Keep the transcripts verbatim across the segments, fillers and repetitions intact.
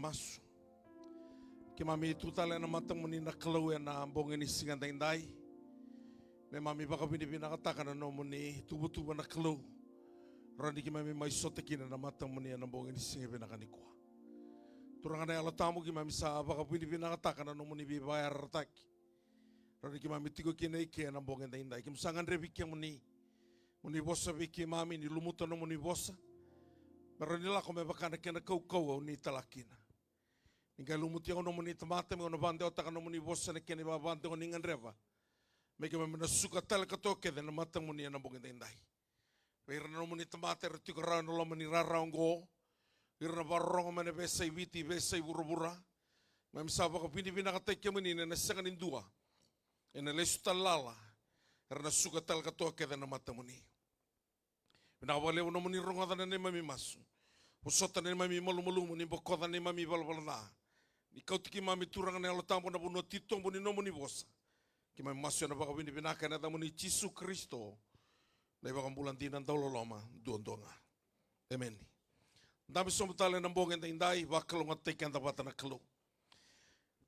Masu. Keimami tu tale ena matamuni na Kalou ena bogi ni siga daidai. Neimami vakavinavinakataka na nomuni tuvatuva na Kalou. Rawa ni keimami mai sota kina na matamuni ena bogi ni siga vinaka nikua. Turaga na Yalo Tabu, keimami sa vakavinavinakataka na nomuni veivakayarayarataki. Rawa ni keimami tiko kina i ke ena bogi daidai. Keimami sa gadrevi kemuni. Mo ni vosa vei keimami, ni lumuta nomuni vosa. Me rawa ni lako me vaka na kena kaukauwa o ni tala kina. Ni qai lumuti au nomuni tamata, meu na vakadewataka nomuni vosa ena kena ivakavakadewataki ni gadreva. Me keimami na suka tale katoa kece na matamuni ena bogi daidai. Vei ira na nomuni tamata era tiko rawa ena loma ni rara oqo. Ira na vakarorogo mai na veiyasai Viti, veiyasai vuravura. Keimami sa vakavinavinakataki kemuni ni na sega ni dua ena lesu tale lala. Era na suka tale katoa kece na matamuni. Vinaka vakalevu nomuni rogoca na neimami masu. Vosota na neimami malumalumu, ni bokoca na neimami valavala ca. Ni kauti keimami, Turaga na Yalo Tabu, na vanua titobu ni nomuni vosa. Keimami masu ena vakavinavinaka ena yacamuni Jisu Karisito, na iVakabula dina dauloloma duadua ga. Emeni. Dabe sobu tale ena bogi daidai, vakalougatataki keda vata na Kalou.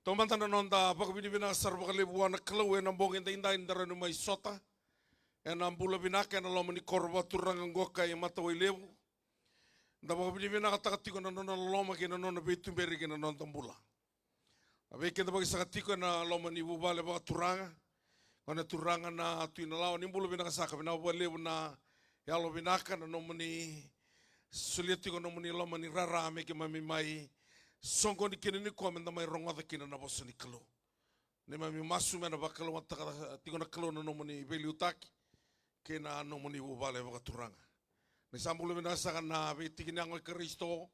Taumada na noda vakavinavinaka sara vakalevu vua na Kalou ena bogi daidai ni da rawa ni mai sota ena bula vinaka ena loma ni koro vakaturaga oqo ka e Matawailevu. Da vakavinavinakataka tiko na nona loloma kei na nona veituberi kei na noda bula. A vei keda vakasaka tiko ena loma ni vuvale vakaturaga, gone turaga na Tui Nalawa, ni bula vinaka saka, vinaka vakalevu na yalo vinaka, na nomuni solia tiko nomuni loma ni rara me keimami mai soqoni kina nikua me da mai rogoca kina na vosa ni Kalou. Neimami masu me na vakalougatataka tiko na Kalou na nomuni veiliutaki kei na nomuni vuvale vakaturaga. Ni sa bula vinaka saka na veitiki ni yago i Karisito.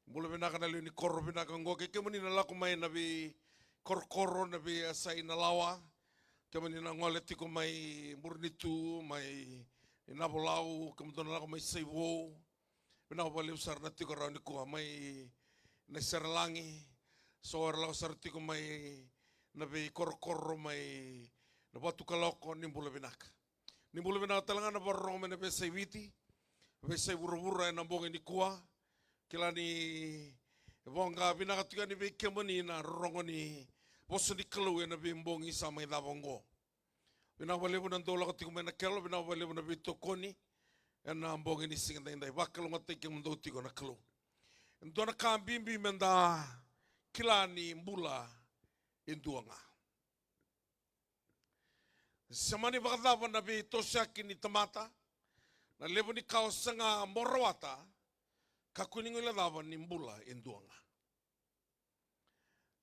Bula vinaka na lewe ni koro vinaka oqo, kei kemuni na lako mai na veikorokoro, na veiyasai Nalawa. Kemuni na gole tiko mai Burenitu, mai Navolau, kemudou na lako mai Saivou. Vinaka vakalevu sara na tiko rawa nikua mai Naiserelagi. So era lako sara tiko mai na veikorokoro mai na Vatukaloko, ni bula vinaka. Ni bula vinaka tale ga na vakarorogo mai na veiyasai Viti, veiyasai vuravura ena bogi nikua. Kila ni voqa vinaka tiko yani vei kemuni na rorogo ni vosa ni Kalou ena veibogi sa mai cava oqo. Vinaka vakalevu na dau lako tiko mai na kelo, vinaka vakalevu na veitokoni ena bogi ni siga daidai. Vakalougatataki kemudou tiko na Kalou. E dua na ka bibi me da kila ni bula e dua ga. Se mani vakacava na veitosoyaki ni tamata, na levu ni ka o saga mo rawata, kakua ni guilecava ni bula e dua ga.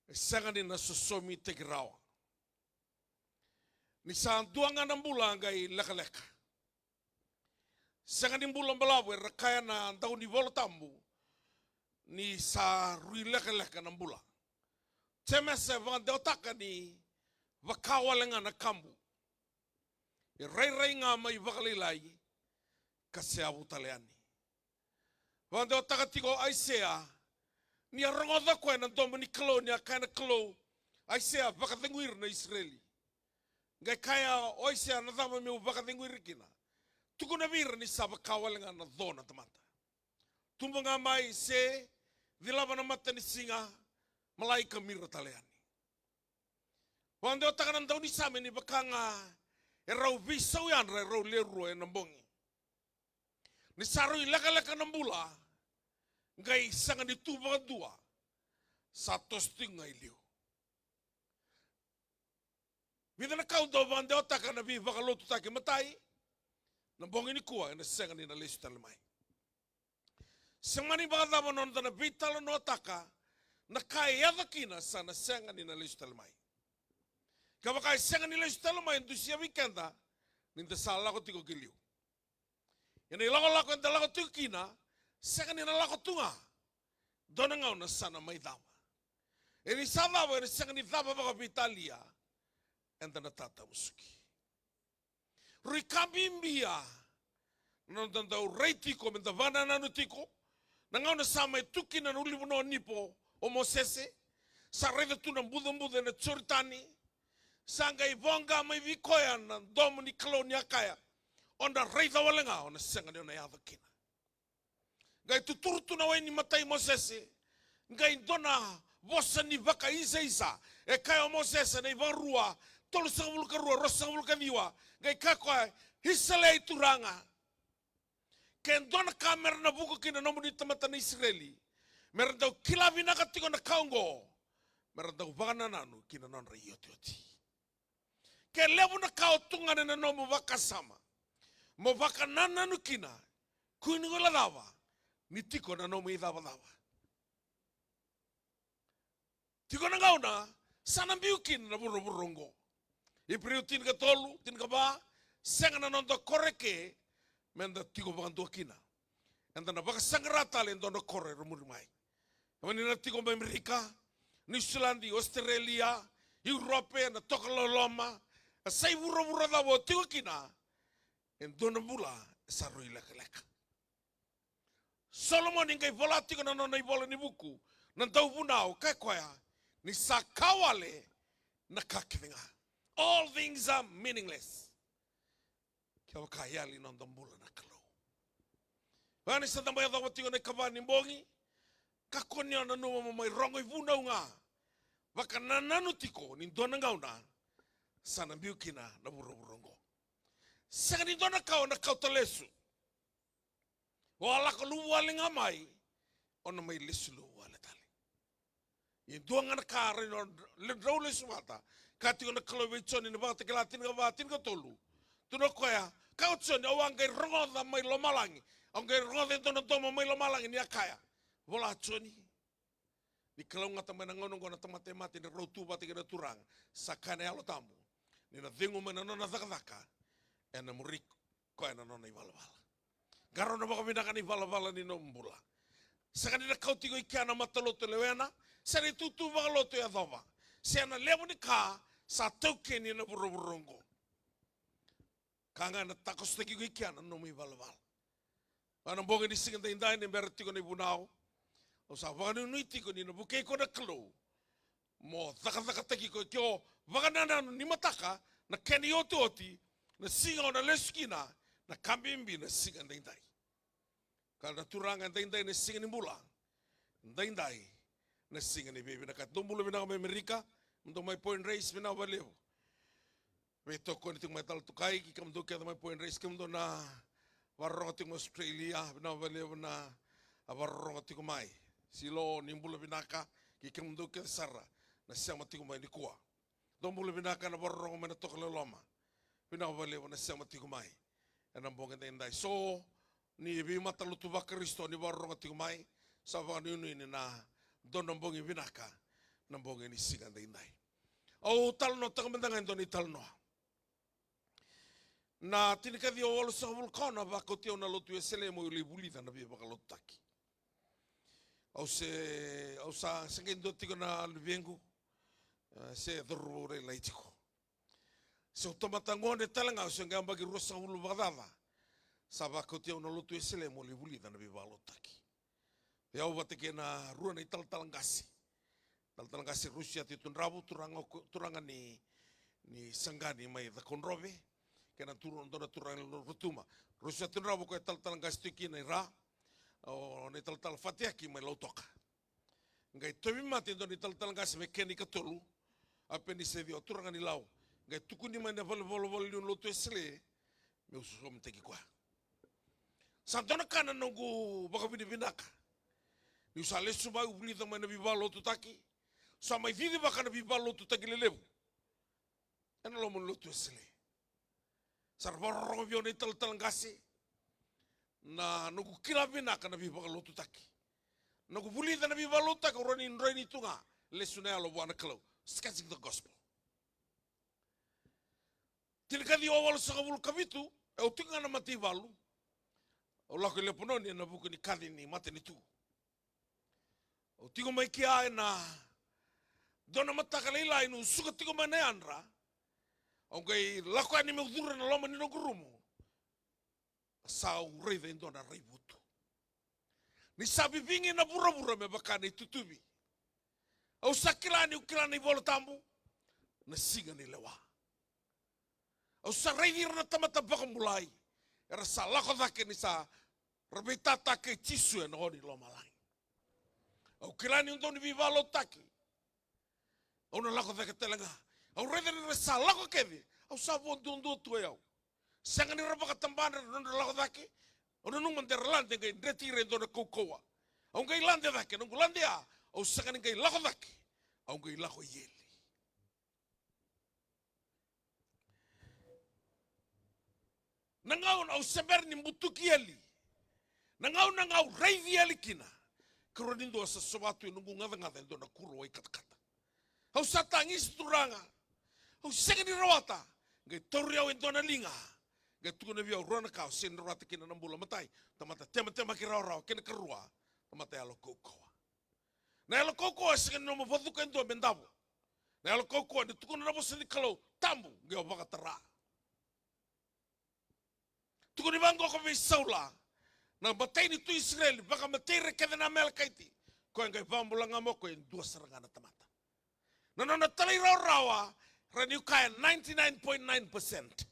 E sega ni na sosomitaki rawa. Ni sa dua ga na bula qai lekaleka. Sega ni bula balavu, era kaya na dau ni Vola Tabu ni sa rui lekaleka na bula. Jemesa e vakadewataka ni vaka wale ga na kabu. E rairai ga mai vakalailai ka seyavu tale yani. Vakadewataka tiko o Aisea ni a rogoca koya na domo ni Kalou ni a kaya na Kalou, Aisea, vakacegui ira na Isireli. Qai kaya o Aisea, na cava meu vakacegui ira kina? Tukuna vei ira ni sa vaka wale ga na co na tamata. Tubu ga mai se cilava na matanisiga, malai ka mira tale yani. Vakadewataka na daunisame ni vaka ga e rau veisau yadra e rau le rua ena bogi. Ni sa rui lekaleka na bula, qai sega ni tu vakadua, sa toso tiko ga i liu. Vica na ka au dau vakadewataka na veivakalotutaki, matai, na bogi nikua ena sega ni na lesu tale mai. Se mani vakacava na noda na veitalanoataka, na ka e yaco kina sa na sega ni na lesu tale mai. Kevaka e sega ni lesu tale mai, dusia vei keda ni da sa lako tiko ki liu. Ena ilakolako eda lako tiko kina, sega ni na lako tu ga. Dua na gauna sa na mai cava. E ni sa cava, ena sega ni cava vakaveitalia, eda na tatamusuki. Rui ka bibi ya na noda dau rai tiko, me da vakanananu tiko. Na gauna sa mai tu kina na ulunivanua o Nipo o Mosese, sa raica tu na bucabuca ena Joritani, sa qai voqa mai vei koya na domo ni Kalou ni a kaya, o na raica wale ga, o na sega ni o na yaco kina. Qai tuturu tu na wai ni mata i Mosese, Qai dua na vosa ni vakaisasa. E kaya o Mosese na iVakarua tolusagavulu ka rua, ruasagavulu ka ciwa. Qai kaya o koya, isa lewe i Turaga, ke dua na ka mera na vuku kina na nomuni tamata na Isireli, mera dau kila vinaka tiko na ka oqo, mera dau vakanananu ki na nodra iotioti. Ke levu na ka o tugana ena nomu vakasama, mo vakanananu kina, kua ni guilecava ni tiko na nomu icavacava. Tiko na gauna sa na biu kina na vuravura oqo. Iperiu tinikatolu, tinikava, sega na noda koro eke meda tiko vakadua kina. Eda na vakasaqara tale e dua na koro era muri mai. Kevaka ni na tiko mai Amerika, Niusiladi, Ositerelia, Europe, na tokalau e loma, e sa i vuravura cava o tiko kina, e dua na bula e sa rui lekaleka. Solomoni qai vola tiko na nona ivola ni vuku, na Dauvunau, kaya o koya, ni sa ka wale na ka kece ga. All things are meaningless kevaka e yali noda bula na Kalou. Vaka ni sa da mai yacova tiko na ikava ni bogi, kakua ni o nanuma mo mai rogo ivunau ga. Vakanananu tiko ni dua na gauna sa na biu kina na vuravura oqo. Sega ni dua na ka o na kauta lesu. O a lako luvu wale ga mai, o na mai lesu luvu wale tale. E dua ga na ka e rawa ni drau lesu vata. Kaya tiko na Kalou vei Joni na Vakatakila tinikava, tinikatolu. Tukuna o koya, kaya o Joni, au a qai rogoca mai lomalagi. Au qai rogoca e dua na domo mai lomalagi ni a kaya, vola Joni, ni kalougata mai na gauna oqo na tamata e mate, ni rau tu vata kei na Turaga. Sa kaya na Yalo Tabu, ni na cegu mai na nona cakacaka, ena muri koya na nona ivalavala. Qarauna vakavinaka na ivalavala ni nomu bula. Sega ni na kauti iko i kea na matalotu e lewena, se na itutu vakalotu e yacova, se na levu ni ka sa taukeni ena vuravura oqo. Ka ga ena takosotaki iko i kea na nomu ivalavala. Ena bogi ni siga daidai ni bera tiko na ivunau, au sa vakanuinui tiko ni na vukei iko na Kalou mo cakacakataki iko, ke o vakanananu ni mataka, na kena iotioti, na siga o na lesu kina, na ka bibi na siga daidai. Ka na Turaga, daidai na siga ni bula, daidai na siga ni veivinakati. Dou bula vinaka mai Amerika, dou mai Point Reyes, vinaka vakalevu. Veitokoni tiko mai Talatokai, kei kemudou kece mai Point Reyes, kemudou na vakarorogo tiko mai Australia, vinaka vakalevu na vakarorogo tiko mai. Silo, ni bula vinaka, kei kemudou kece sara na sema tiko mai nikua. Dou bula vinaka na vakarorogo mai na tokalau e loma. Vinaka vakalevu na sema tiko mai ena bogi daidai. So ni veimatalotu vaKarisito ni vakarorogo tiko mai, sa vakanuinui ni na dua na bogi vinaka na bogi ni siga daidai. Au talanoataka mada ga e dua na italanoa. Na tinikaciwa walusagavulu ka ono a vakauti au na Lotu Wesele meu lai vulica na veivakalotutaki. Au se, au sa se qai dua tiko na luvequ, e, se cauravou lailai tiko. Se au tamata gone tale ga, au se qai yabaki ruasagavulu vakacaca. Sa vakauti au na Lotu Wesele meu lai vulica na veivakalotutaki. Vei au vata kei na rua na italatala qase. Talatala qase Rusiate Tudravu, turaga ko, turaga ni, ni Saqani mai Cakaudrove. Kei na turaga, dua na turaga ni Rotuma. Rusiate Tudravu ko e talatala qase tiko kina i Ra. O na italatala Fateyaki mai Lautoka. Qai tauvimate e dua na italatala qase me kena ikatolu. A Penise Ciwa, turaga ni Lau. Qai tukuni mai na valenivolavola ni Lotu Wesele meu sosomitaki koya. Sa dua na ka na noqu vakavinavinaka. Niu sa lesu mai, au vulica mai na veivakalotutaki. Sa mai cicivaka na veivakalotutaki lelevu ena loma ni Lotu Wesele. Sa ra vakarorogo vei au na italatala qase. Na noqu kila vinaka na veivakalotutaki. Noqu vulica na veivakalotutaki, au rawa ni droini tu ga. Lesu na yalo vua na Kalou. It's catching the gospel. Tinikaciwa walusagavulu ka vitu, e, au tiko ga na mataivalu. Au lako i Lepanoni ena vuku ni kaci ni matanitu. Au tiko mai kea ena dua na mataka lailai, niu suka tiko mai na yadra. Au qai lako yani meu curu ena loma ni noqu rumu. Sa au raica e dua na raivotu. Ni sa vivigi na vuravura me vaka na itutuvi. Au sa kila niu kila na iVola Tabu, na siga ni lewa. Au sa raici ira na tamata vakabulai, era sa lako cake ni sa ra veitataka kei Jisu ena o ni lomalagi. Au kila ni dodonu ni veivakalotutaki. Au na lako cake tale ga. Au raica ni ra sa lako kece. Au sa vo duadua tu o yau. Sega ni ra vakatabadra na nodra lako cake. Au nanuma de ra lade qai dreti ira e dua na kaukauwa. Au qai lade cake, noqu lade ya. Au sega ni qai lako cake. Au qai lako i eli. Na gauna au se bera ni butuki eli. Na gauna ga au raici eli kina. Karua ni dua sa sova tu e noqu gacagaca e dua na kuro wai katakata. Au sa tagisi, Turaga. Au sega ni rawata. Qai tauri au e dua na liga. Qai tukuna vei au, rua na ka au sega ni rawata kina na bula. Matai, tamata tematemaki rawarawa, kei na karua, tamata yalo kaukauwa. Na yalo kaukauwa e sega ni nomu vacuka e dua me davo. Na yalo kaukauwa ni tukuna na vosa ni Kalou, tabu, qai o vakatara. Tukuni vaqo ko vei Saula, na matai ni tui Isireli, vakamatei ira kece na Amalekaiti. Koya qai vakabula ga mai o koya e dua sara ga na tamata. Na nona talairawarawa, ra niu kaya ninety-nine point nine percent.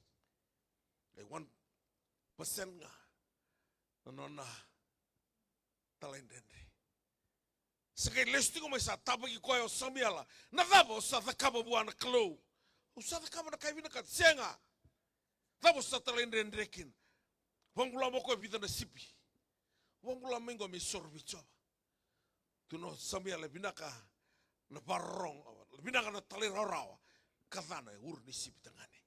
E one percent ga na nona talaidredre. Sa qai lesu tiko mai, sa tabaki koya o Samuela. Na cava o sa cakava vua na Kalou? Au sa cakava na ka e vinakata? Sega. Cava o sa talaidredre kina? Vabula mai o koya e vica na sipi. Vabula mai qo me isoro vei Jiova. Tukuna o Samuela, e vinaka na vakarorogo, e vinaka na talairawarawa, ka ca na uro ni sipi tagane.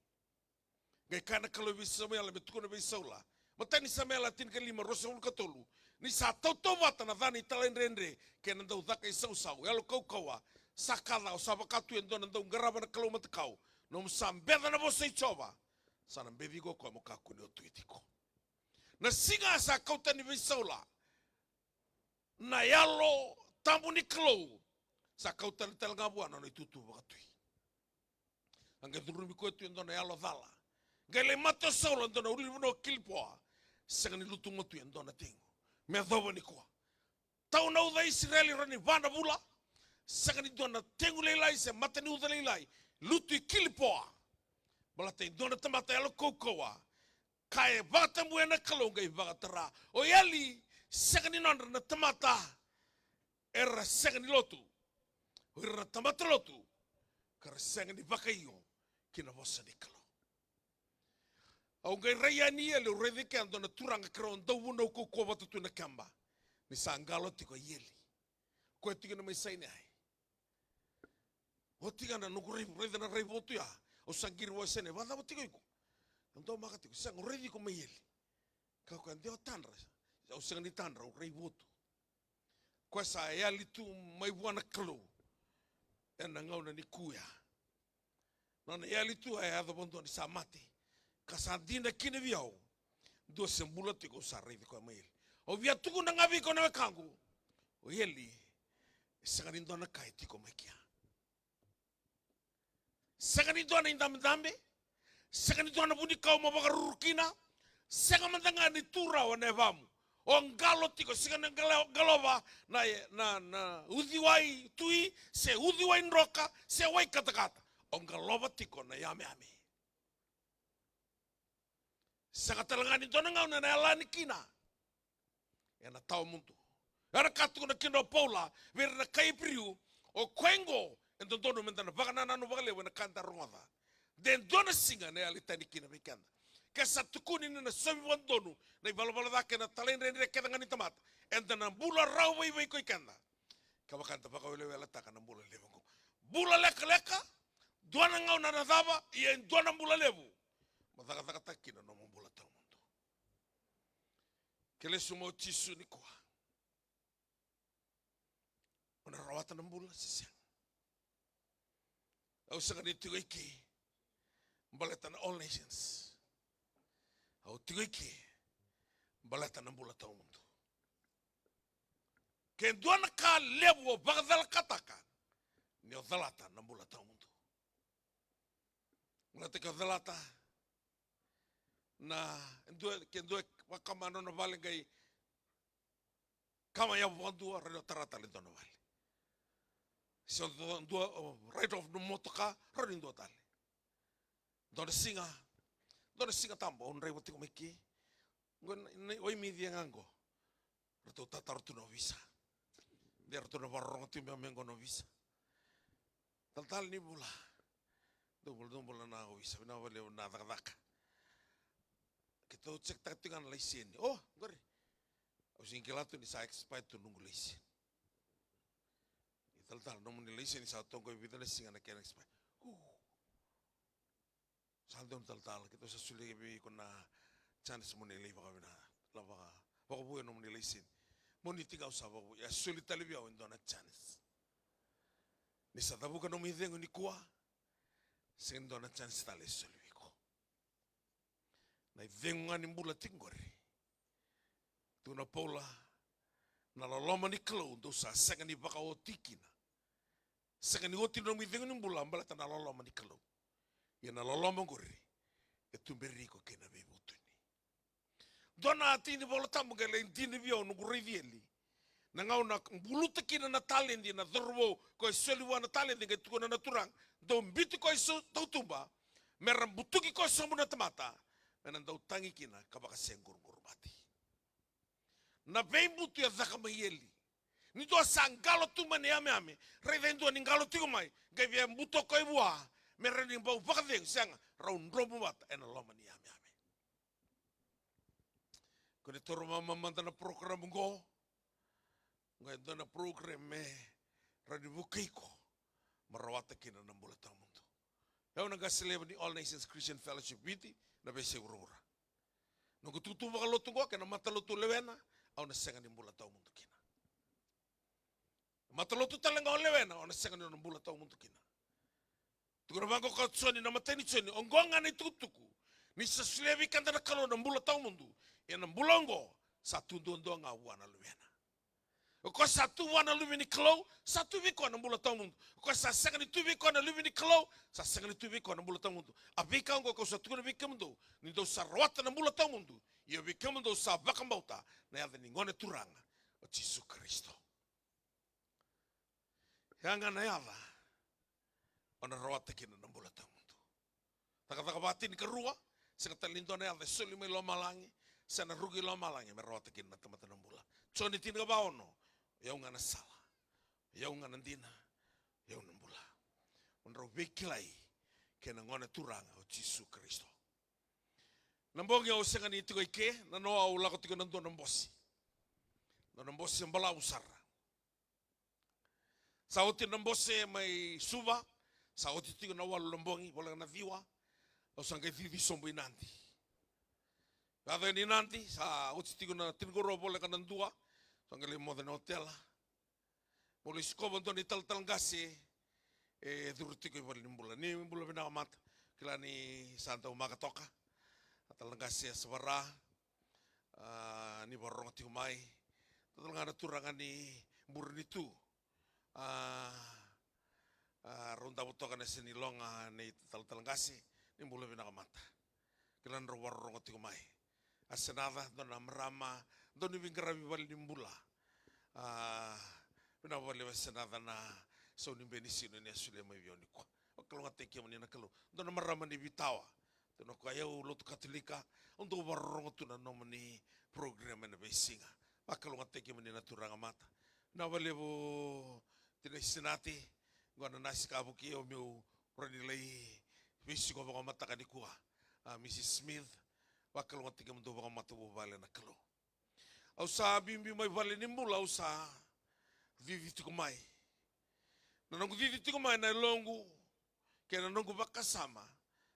Qai kaya na Kalou vei Samuela me tukuna vei Saula. Matai ni Samuela tinikalima, ruasagavulu ka tolu. Ni sa tautauvata na ca ni talaidredre kei na dau caka isausau, yalo kaukauwa, sa ka ca, o sa vaka tu e dua na dau qarava na kalou matakau. Nomu sa beca na vosa i Jiova, sa na beci iko o koya mo kakua ni o tui tiko. Na siga sa kau tani vei Saula na Yalo Tabu ni Kalou, sa kau tani tale ga vua na nona itutu vakatui. A qai curumi koya tu e dua na yalo cala. Qai lai mate o Saula e dua na ulunivanua o Kilipoa. Sega ni lutu matua e dua na tegu me yacova nikua. Tau na uca i Isireli, rawa ni va na vula. Sega ni dua na tegu lailai se mata ni uca lailai lutu i Kilipoa. Baleta e dua na tamata yalo kaukauwa, ka e vakatabuya na Kalou qai vakatara. O eli, sega ni nodra na tamata era sega ni lotu. O ira na tamata lotu ka ra sega ni vakaio ki na vosa ni Kalou. Au qai rai yani i eli, au raica kea dua na turaga, keirau dauvunau kaukauwa vata tu na keba. Ni sa qalo tiko i eli, koya tiko na mai Sainai. Oti ga na noqu rai, raica na raivotu ya. Au sa qiri vua e Sainai, vakacava tiko iko? Au domaka tiko, sega, au raici iko mai eli. Kaya o koya, de o tadra? Au sega ni tadra, au raivotu. Koya sa yali tu mai vua na Kalou ena gauna ni ku ya. Nona yali tu ya e yaco vakadua ni sa mate. Ka sa dina kina vei au, dua se bula tiko, au sa raici koya mai eli. Au via tukuna ga vei iko na wekaqu, o eli e sega ni dua na ka e tiko mai kea. Sega ni dua na idabedabe. Sega ni dua na vunikau mo vakaruru kina. Sega mada ga ni tu rawa na yavamu. O qalo tiko, sega ni qalo-, qalova na, na, na uciwai tui se uciwai droka se wai katakata. O qalova tiko na yameyame. Sega tale ga ni dua na gauna ena yalani kina ena tawa mudu. Era ka tukuna kina o Paula vei ira na kai Iperiu, o koya oqo e dodonu meda na vakanananu vakalevu ena ka eda rogoca, de dua na siga ena yali tani kina vei keda. Ke sa tukuni ni na sovi vakadodonu na ivalavala ca kei na talaidredre kece ga ni tamata, eda na bula rawa vaivai ko i keda. Kevaka eda vakaweleweletaka na bula levu oqo, bula lekaleka, dua na gauna na cava, ia e dua na bula levu mo cakacakataka kina na nomu bula tawamudu. Ke lesu mai o Jisu nikua, o na rawata na bula se sega? Au sega ni tiko eke baleta na All Nations. Au tiko eke baleta na bula tawamudu. Ke dua na ka levu o vakacalakataka, ni o calata na bula tawamudu. Baleta ke o calata na, e dua, ke dua e vakama nona vale qai kama yavu vakadua, rawa ni o tara tale e dua na vale. Se o dua, dua, o ride off na motoka, rawa ni dua tale. Dua na siga, dua na Siga Tabu au draiva tiko mai ke. Qo na, na, o Imici ga qo. Ratou tataro tu na ovisa. De ratou na vakarorogo tiko me, me qo na ovisa. Talatala ni bula. Dou bula, dou bula na ovisa, vinaka vakalevu na cakacaka. Keitou check taka tiko ga na laiseni. O, qori. Au sega ni kila tu ni sa expire tu noqu laiseni. Talatala, nomuni laiseni sa toka e vica na siga na kena expire. U. Sa donu talatala, keitou sa solia vei iko na chance mo ni lai vakavina, la vaka, vakavouya nomuni laiseni. Mo ni tiko au sa vakavouya, e soli tale vei au e dua na chance. Ni sa cavuka nomu icegu nikua, sega ni dua na chance tale e soli vei iko. Na icegu ga ni bula tiko qori. Tukuna o Paula, na loloma ni Kalou dou sa sega ni vakaoti kina. Sega ni oti na nomu icegu ni bula baleta na loloma ni Kalou. Ia na loloma qori e tuberi iko kei na veivutuni. Dua na tiki ni Vola Tabu qai lai dina vei au noqu raici eli. Na gauna buluta kina na taledi na cauravou, ko e soli vua na taledi, qai tukuna na Turaga, dou biuti koya i so-, tautuba, me ra butuki koya sobu na tamata, me na dau tagi kina ka vakaseguruguru vata. Na veibutu e caka mai eli. Ni dua sa qalo tu mai na yameyame, raica e dua ni qalo tiko mai, qai via buto koya vua, me rawa ni bau vakacegu, sega, rau dromu vata ena loma ni yameyame. Ko ni taura mada na program qo. Qo e dua na program me rawa ni vukei iko mo rawata kina na bula tawamudu. Au na qase levu ni All Nations Christian Fellowship Viti, na veiyasai vuravura. Noqu itukutuku vakalotu qo, kei na matalotu o lewena, au na sega ni bula tawamudu kina. Matalotu tale ga o lewena, o na sega ni o na bula tawamudu kina. Tukuna vaqo ko Joni, na imatai ni Joni, oqo ga na itukutuku ni sa solia vei keda na Kalou na bula tawamudu, ia na bula oqo sa tu duadua ga vua na Luvena. O koya sa tu vua na Luve ni Kalou, sa tu vei koya na bula tawamudu. O koya sa sega ni tu vei koya na Luve ni Kalou, sa sega ni tu vei koya na bula tawamudu. A veika oqo kau sa tukuna vei kemudou, ni dou sa rawata na bula tawamudu, ia vei kemudou sa vakabauta na yaca ni Gone Turaga o Jisu Karisito. Ya ga na yaca o na rawata kina na bula tawamudu. Cakacaka va tinikarua, sega tale ni dua na yaca e soli mai lomalagi se na ruku i lomalagi me rawata kina na tamata na bula. Joni tinikava ono, o yau ga na sala, o yau ga na dina, o yau na bula. O drau veikilai kei na Gone Turaga o Jisu Karisito. Na bogi au sega ni tiko i ke, na noa au lako tiko na dua na bose. Dua na bose balavu sara. Sa oti na bose mai Suva, sa oti tiko na walu na bogi, voleka na ciwa, au sa qai cici sobu i Nadi. Yaco yani i Nadi, sa oti tiko na tinikarua voleka na dua, sa qai lai moce na otela. Meu lai sikova dua na italatala qase, e curu tiko i valenibula. Ni bula vinaka mata, kila ni sa dau maka toka. A tala qase e Savara, a, ni vakarorogo tiko mai. Totolo ga na turaga ni Burenitu. A, a, rau davo toka na seni loga nei talatala qase, ni bula vinaka mata. Kila ni rau vakarorogo tiko mai. A Senaca, dua na marama, dau ni veiqaravi valenibula. A, vinaka vakalevu a Senaca na sau ni beni sino ni a solia mai vei au nikua. Vakalougatataki kemuni na Kalou. Dua na marama ni Vitawa. Tukuna o koya, au lotu Katolika, au dau vakarorogo tu na nomuni program ena veisiga. Vakalougatataki kemuni na turaga mata. Vinaka vakalevu tinai Sinati, qo na nasi ka vukei au meu rawa ni lai veisiko vakamataka nikua. A, Mrs Smith, vakalougatataki kemudou vakamatavuvale na Kalou. Au sa biubiu mai valenibula, au sa cici tiko mai. Na noqu cici tiko mai na yaloqu kei na noqu vakasama,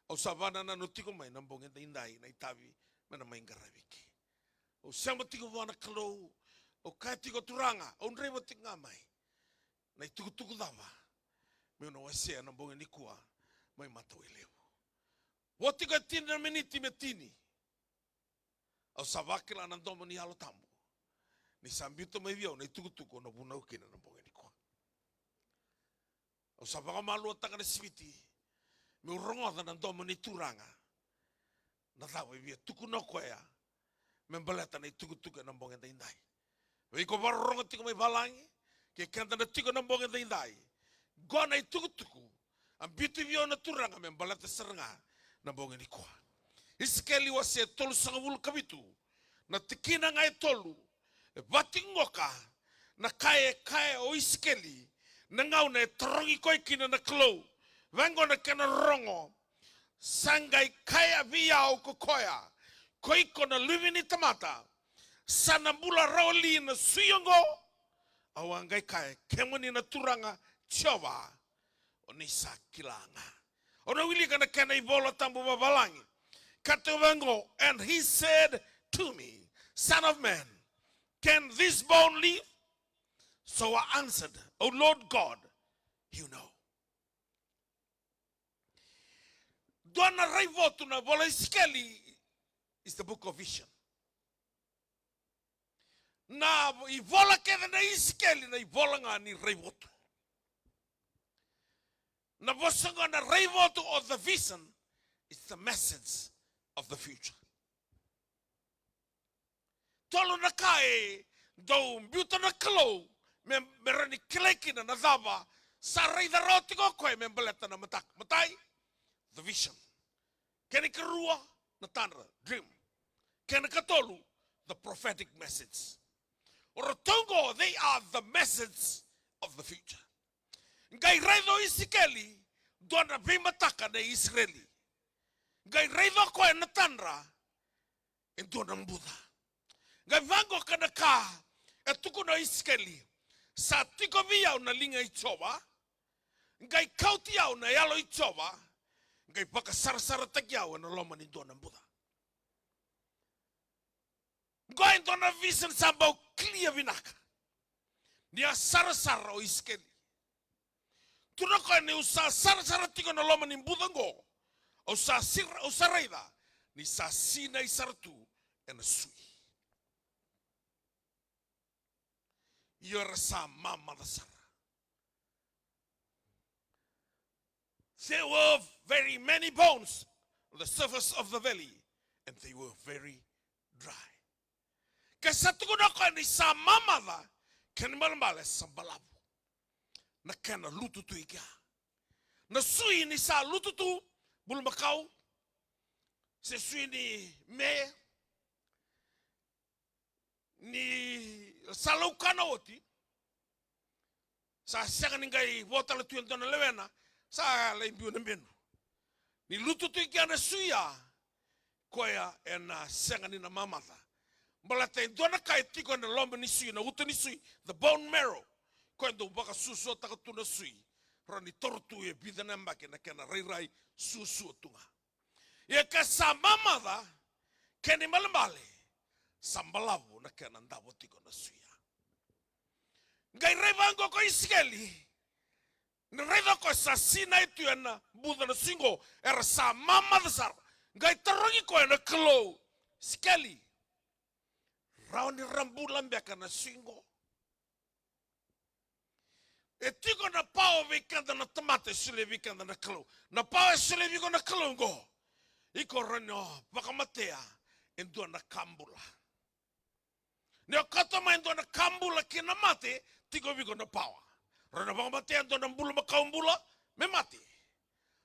au sa vakanananu tiko mai na bogi edaidai na itavi me na mai qaravi ike. Au sema tiko vua na Kalou, au kaya tiko, Turaga, au draiva tiko ga mai. Na itukutuku cava meu na wasea na bogi nikua mai Matawailevu? Vo tiko e tini na miniti me tini. Au sa vakila na domo ni Yalo Tabu ni sa biuta mai vei au na itukutuku au na vunau kina na bogi nikua. Au sa vakamaluataka na siviti meu rogoca na domo ni Turaga. Na cava e via tukuna o koya me baleta na itukutuku ena bogi edaidai? Vei iko vakarorogo tiko mai valagi, kei keda na tiko ena bogi edaidai, qo na itukutuku a biuta vei au na Turaga me baleta sara ga na bogi nikua. Isikeli wase tolusagavulu ka vitu, na tikina ga e tolu, e vatiqoka Na ka e kaya o Isikeli, na gauna e tarogi koya kina na Kalou. Vaqo na kena rorogo. Sa qai kaya vei au ko koya, ko iko na luve ni tamata, sa na bula rawa li na sui oqo? Au a qai kaya, kemuni na Turaga Jiova, o ni sa kila ga. Au na wilika na kena iVola Tabu vavalagi. Ka tiko vaqo, and he said to me, son of man, can this bone live? So I answered, O Lord God, you know. Dua na raivotu na ivola Isikeli is the book of vision. Na ivola kece na Isikeli na ivola ga ni raivotu. Na vosa ga na raivotu or the vision is the message of the future. Tolu na ka e dau biuta na Kalou me, me rawa ni kilai kina na cava sa raica rawa tiko o koya me baleta na mataka. Matai, the vision. Kena ikarua, na tadra, dream. Kena ikatolu, the prophetic message. O ratou oqo, they are the message of the future. Qai raica o Isikeli dua na veimataka na Isireli. Qai raica o koya na tadra e dua na buca. Qai vaqo ka na ka e tukuna o Isikeli, sa tiko vei au na liga i Jiova, qai kauti au na yalo i Jiova, qai vakasarasarataki au ena loma ni dua na buca. Qo e dua na vision sa bau clear vinaka. Ni a sarasara o Isikeli. Tukuna o koya niu sa sarasara tiko ena loma ni buca oqo. Au sa sira, au sa raica ni sa sinai sara tu ena sui. Io era sa mamaca sara. There were very many bones on the surface of the valley, and they were very dry. Ke sa tukuna o koya ni sa mamaca, kena ibalebale sa balavu na kena lutu tu i kea. Na sui ni sa lutu tu, bulumakau, se sui ni me, ni sa laukana oti, sa sega ni qai vo tale tu e dua na lewena, sa lai biu na benu. Ni lutu tu i kea na sui ya, koya ena sega ni na mamaca. Baleta e dua na ka e tiko ena loma ni sui, na uto ni sui, the bone marrow. Koya e dau vakasuasuataka tu na sui. Rawa ni toro tu e vica na yabaki na kena rairai suasua tu ga. Ia ke sa mamaca, kena ibalebale sa balavu na kena davo tiko na sui ya. Qai raica vaqo ko Isikeli, ni raica o koya sa sinai tu ena buca na sui qo, era sa mamaca sara. Qai tarogi koya na Kalou, Isikeli, rawa ni ra bula beka na sui qo? E tiko na pawa vei keda na tamata, e solia vei keda na Kalou. Na pawa e solia vei iko na Kalou qo, iko rawa ni o vakamatea e dua na ka bula. Ni o kauta mai e dua na ka bula ki na mate, tiko vei iko na pawa. Rawa ni o vakamatea e dua na bulumakau bula me mate.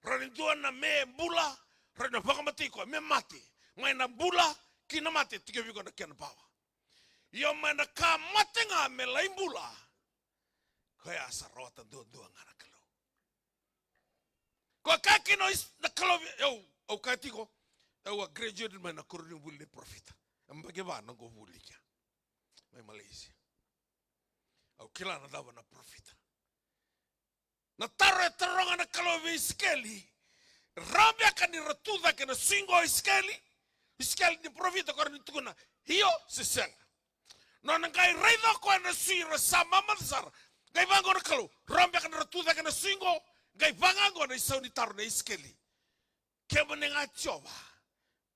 Rawa ni dua na me bula, rawa ni o vakamatei koya me mate. Mai na bula ki na mate, tiko vei iko na kena pawa. Io mai na ka mate ga me lai bula, koya sa rawata duadua ga na Kalou. Koya kaya kina o Is-, na Kalou vei au, au kaya tiko, au a graduate mai na koronivuli ni parofita. E yabaki va noqu vuli kea mai Malaysia. Au kila na cava na parofita. Na taro e taroga na Kalou vei Isikeli, rawa beka ni ra tu cake na sui qo o Isikeli? Isikeli ni parofita, ko rawa ni tukuna io se sega. Nona qai raica o koya na sui ra sa mamaca sara. Qai vaqo na Kalou, rawa beka ni ra tu cake na sui qo? Qai vaqo na isau ni taro nei Isikeli. Kemuni ga Jiova,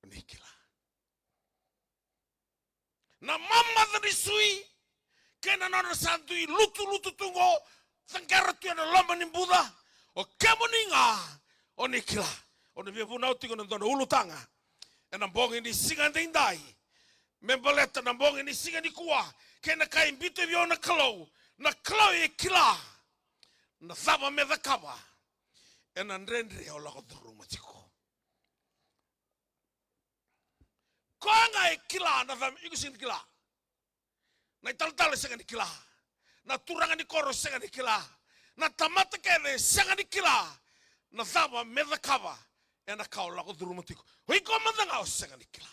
o ni kila. Na mamaca ni sui kei na nona sa dui lutulutu tu qo, caqera tu ena loma ni buca. O kemuni ga o ni kila. O na via vunau tiko na dua na ulutaga ena bogi ni siga daidai, me baleta na bogi ni siga nikua, kei na ka e biuta vei au na Kalou. Na Kalou e kila na cava me cakava ena dredre au lako curuma tiko. Koya ga e kila na cava iko sega ni kila. Na italatala e sega ni kila. Na turaga ni koro sega ni kila. Na tamata kece sega ni kila na cava me cakava ena ka o lako curuma tiko. O iko mada ga o sega ni kila.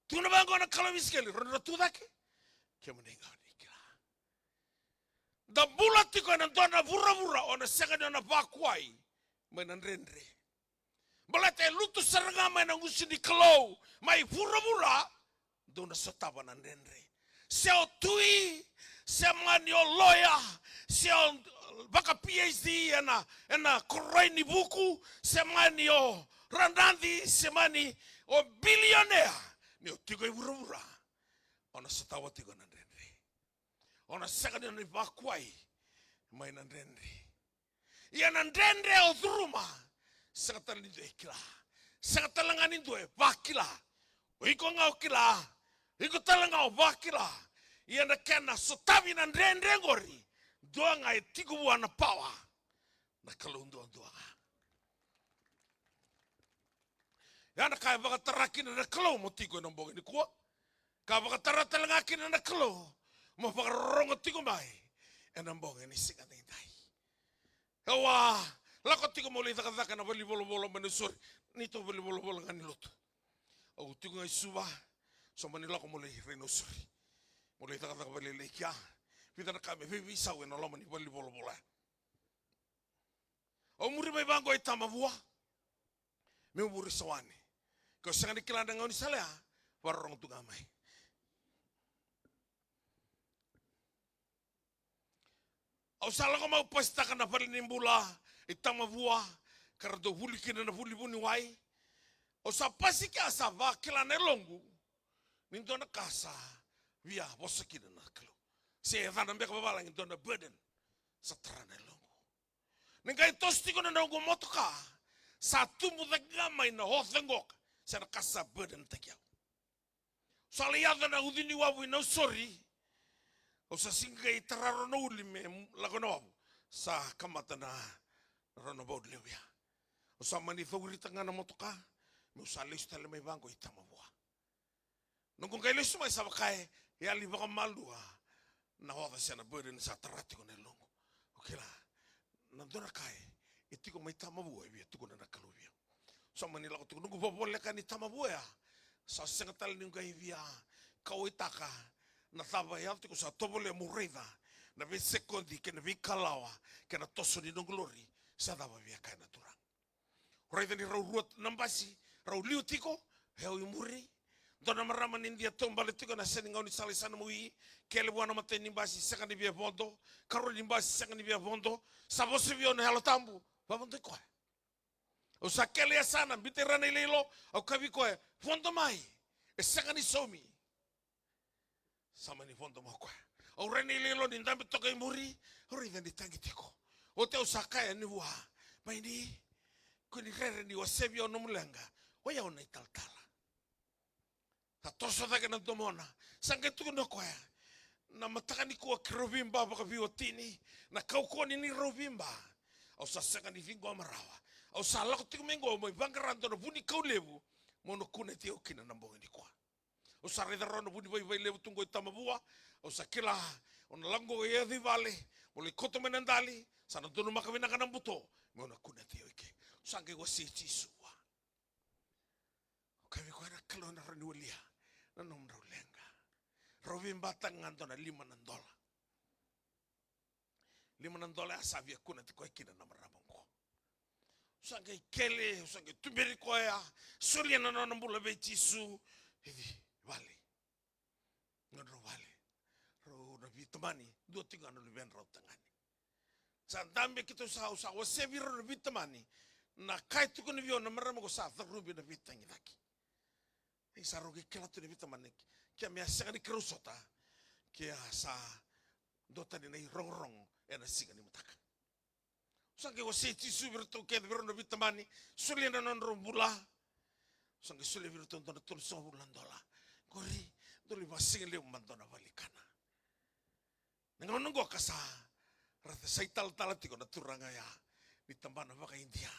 Tukuna vaqo na Kalou vei Isikeli, rau na tu cake. Kemuni ga o ni kila. Da bula tiko ena dua na vuravura o na sega ni o na vakuai mai na dredre. Baleta e lutu sara ga mai na gusu ni Kalou mai vuravura, dou na sotava na dredre. Se o tui, se mani o loya, se o vaka P H D ena, ena koroi ni vuku, se mani o ranadi, se mani o bilionea, ni o tiko i vuravura, o na sotava tiko na dredre. O na sega ni o na vakuai mai na dredre. Ia na dredre o curuma, sega tale ni dua e kila. Sega tale ga ni dua e vakila. O iko ga o kila, iko tale ga o vakila. Ia na kena sotavi na dredre qori, dua ga e tiko vua na pawa, na Kalou duadua ga. Ya na ka e vakatara kina na Kalou mo tiko ena bogi nikua. Ka vakatara tale ga kina na Kalou mo vakarorogo tiko mai ena bogi ni siga nidai. Au a lako tiko mo lai cakacaka na valenivolavola mai Nausori. Neitou valenivolavola ga ni lotu. Au tiko ga i Suva, so mani lako mo lai rai Nausori. Mo lai cakacaka vakalailai kea. Vica na ka me veiveisau ena loma ni valenivolavola. Au muri mai vaqo i Tamavua. Meu muri Sawani. Ke o sega ni kila na gaunisala ya, vakarorogo tu ga mai. Au sa lako mau pasitaka na valenibula i Tamavua, ka ra dau vuli kina na vuli vuniwai. Au sa pasi kea, sa vakila na yaloqu ni dua na ka sa via vosa kina na Kalou. Se yacana beka vavalagi dua na burden sa tara na yaloqu. Ni qai toso tiko na noqu motoka, sa tubu cake ga mai na oca qoka, se na ka sa burden taki au. Sa lai yaco na ucu ni wavu i Nausori. Au sa sega ni qai tara rawa na uli me lako na wavu. Sa kamata na roundabout levu ya. Au sa mani caurita ga na motoka, meu sa lesu tale mai vaqo i Tamavua. Noqu qai lesu mai sa vaka e yali vakamalua na oca se na burden sa tara tiko na yaloqu. Au kila na dua na ka e tiko mai Tamavua e via tukuna na Kalou vei au. Sa mani lako tiko, noqu vavoleka ni Tamavua ya, sa sega tale niu qai via kauwaitaka na cava e yaco tiko, sa tovolea meu raica na veisekodi kei na veikalawa kei na toso ni noqu lori, sa cava via kaya na turaga. Raica ni rau rua na basi, rau liu tiko, e au i muri. Dua na marama ni Idia taubale tiko ena seni gaunisala i Sanamui, kele vua na matai ni basi, sega ni via vodo, karua ni basi, sega ni via vodo, sa vosa vei au na Yalo Tabu, vavodo i koya. Au sa kele e yasana, biuta i ra na iloilo, au kaya vei koya, vodo mai, e sega ni saumi. Sa mani vodo mai o koya. Au rai na iloilo ni dabe toka i muri, au raica ni tagi tiko. Oti au sa kaya yani vua, maini, kua ni rere ni wasea vei au nomu leqa, o yau na italatala. Sa toso cake na domona. Sa qai tukuna o koya, na mataka nikua keirau veiba vakaveiwatini, na kaukauwa ni neirau veiba, au sa sega ni ciqoma rawa. Au sa lako tiko mai qo, mai vaqara dua na vunikau levu, meu na kuneti au kina na bogi nikua. Au sa raica rawa na vunivaivai levu tu qo i Tamavua. Au sa kila, au na lako qo e yaco i vale, meu lai kauta mai na dali, sa na donumaka vinaka na buto, meu na kuneti au i ke. Au sa qai wasei Jisu vua. Au kaya vei koya, na Kalou ena rawa ni walia na nomudrau leqa. Rau veibataka ga dua na lima na dola. Lima na dola ya sa via kuneti koya kina na marama oqo. Au sa qai kele, au sa qai tuberi koya, solia na nona bula vei Jisu. Ici vale. Nodrau vale. Rau na veitamani, dua tiko ga na luvedrau tagane. Sa dabe keitou sa, au sa wasea vei rau na veitamani na ka e tukuna vei au na marama oqo, sa carubi na veitagicaki. Ia sa rau qai kila tu na veitamani, ke me a sega ni keirau sota, ke a sa duatani na irogorogo ena siga ni mataka. Au sa qai wasei Jisu vei iratou kece, vei rau na veitamani, solia na nodrau bula. Au sa qai solia vei iratou dua na tolusagavulu na dola. Qori, dou lai vakasigalevu mada dua na valenikana. Na gauna oqo ka sa ra sa italatala tiko na turaga ya ni tabana vakaIdia.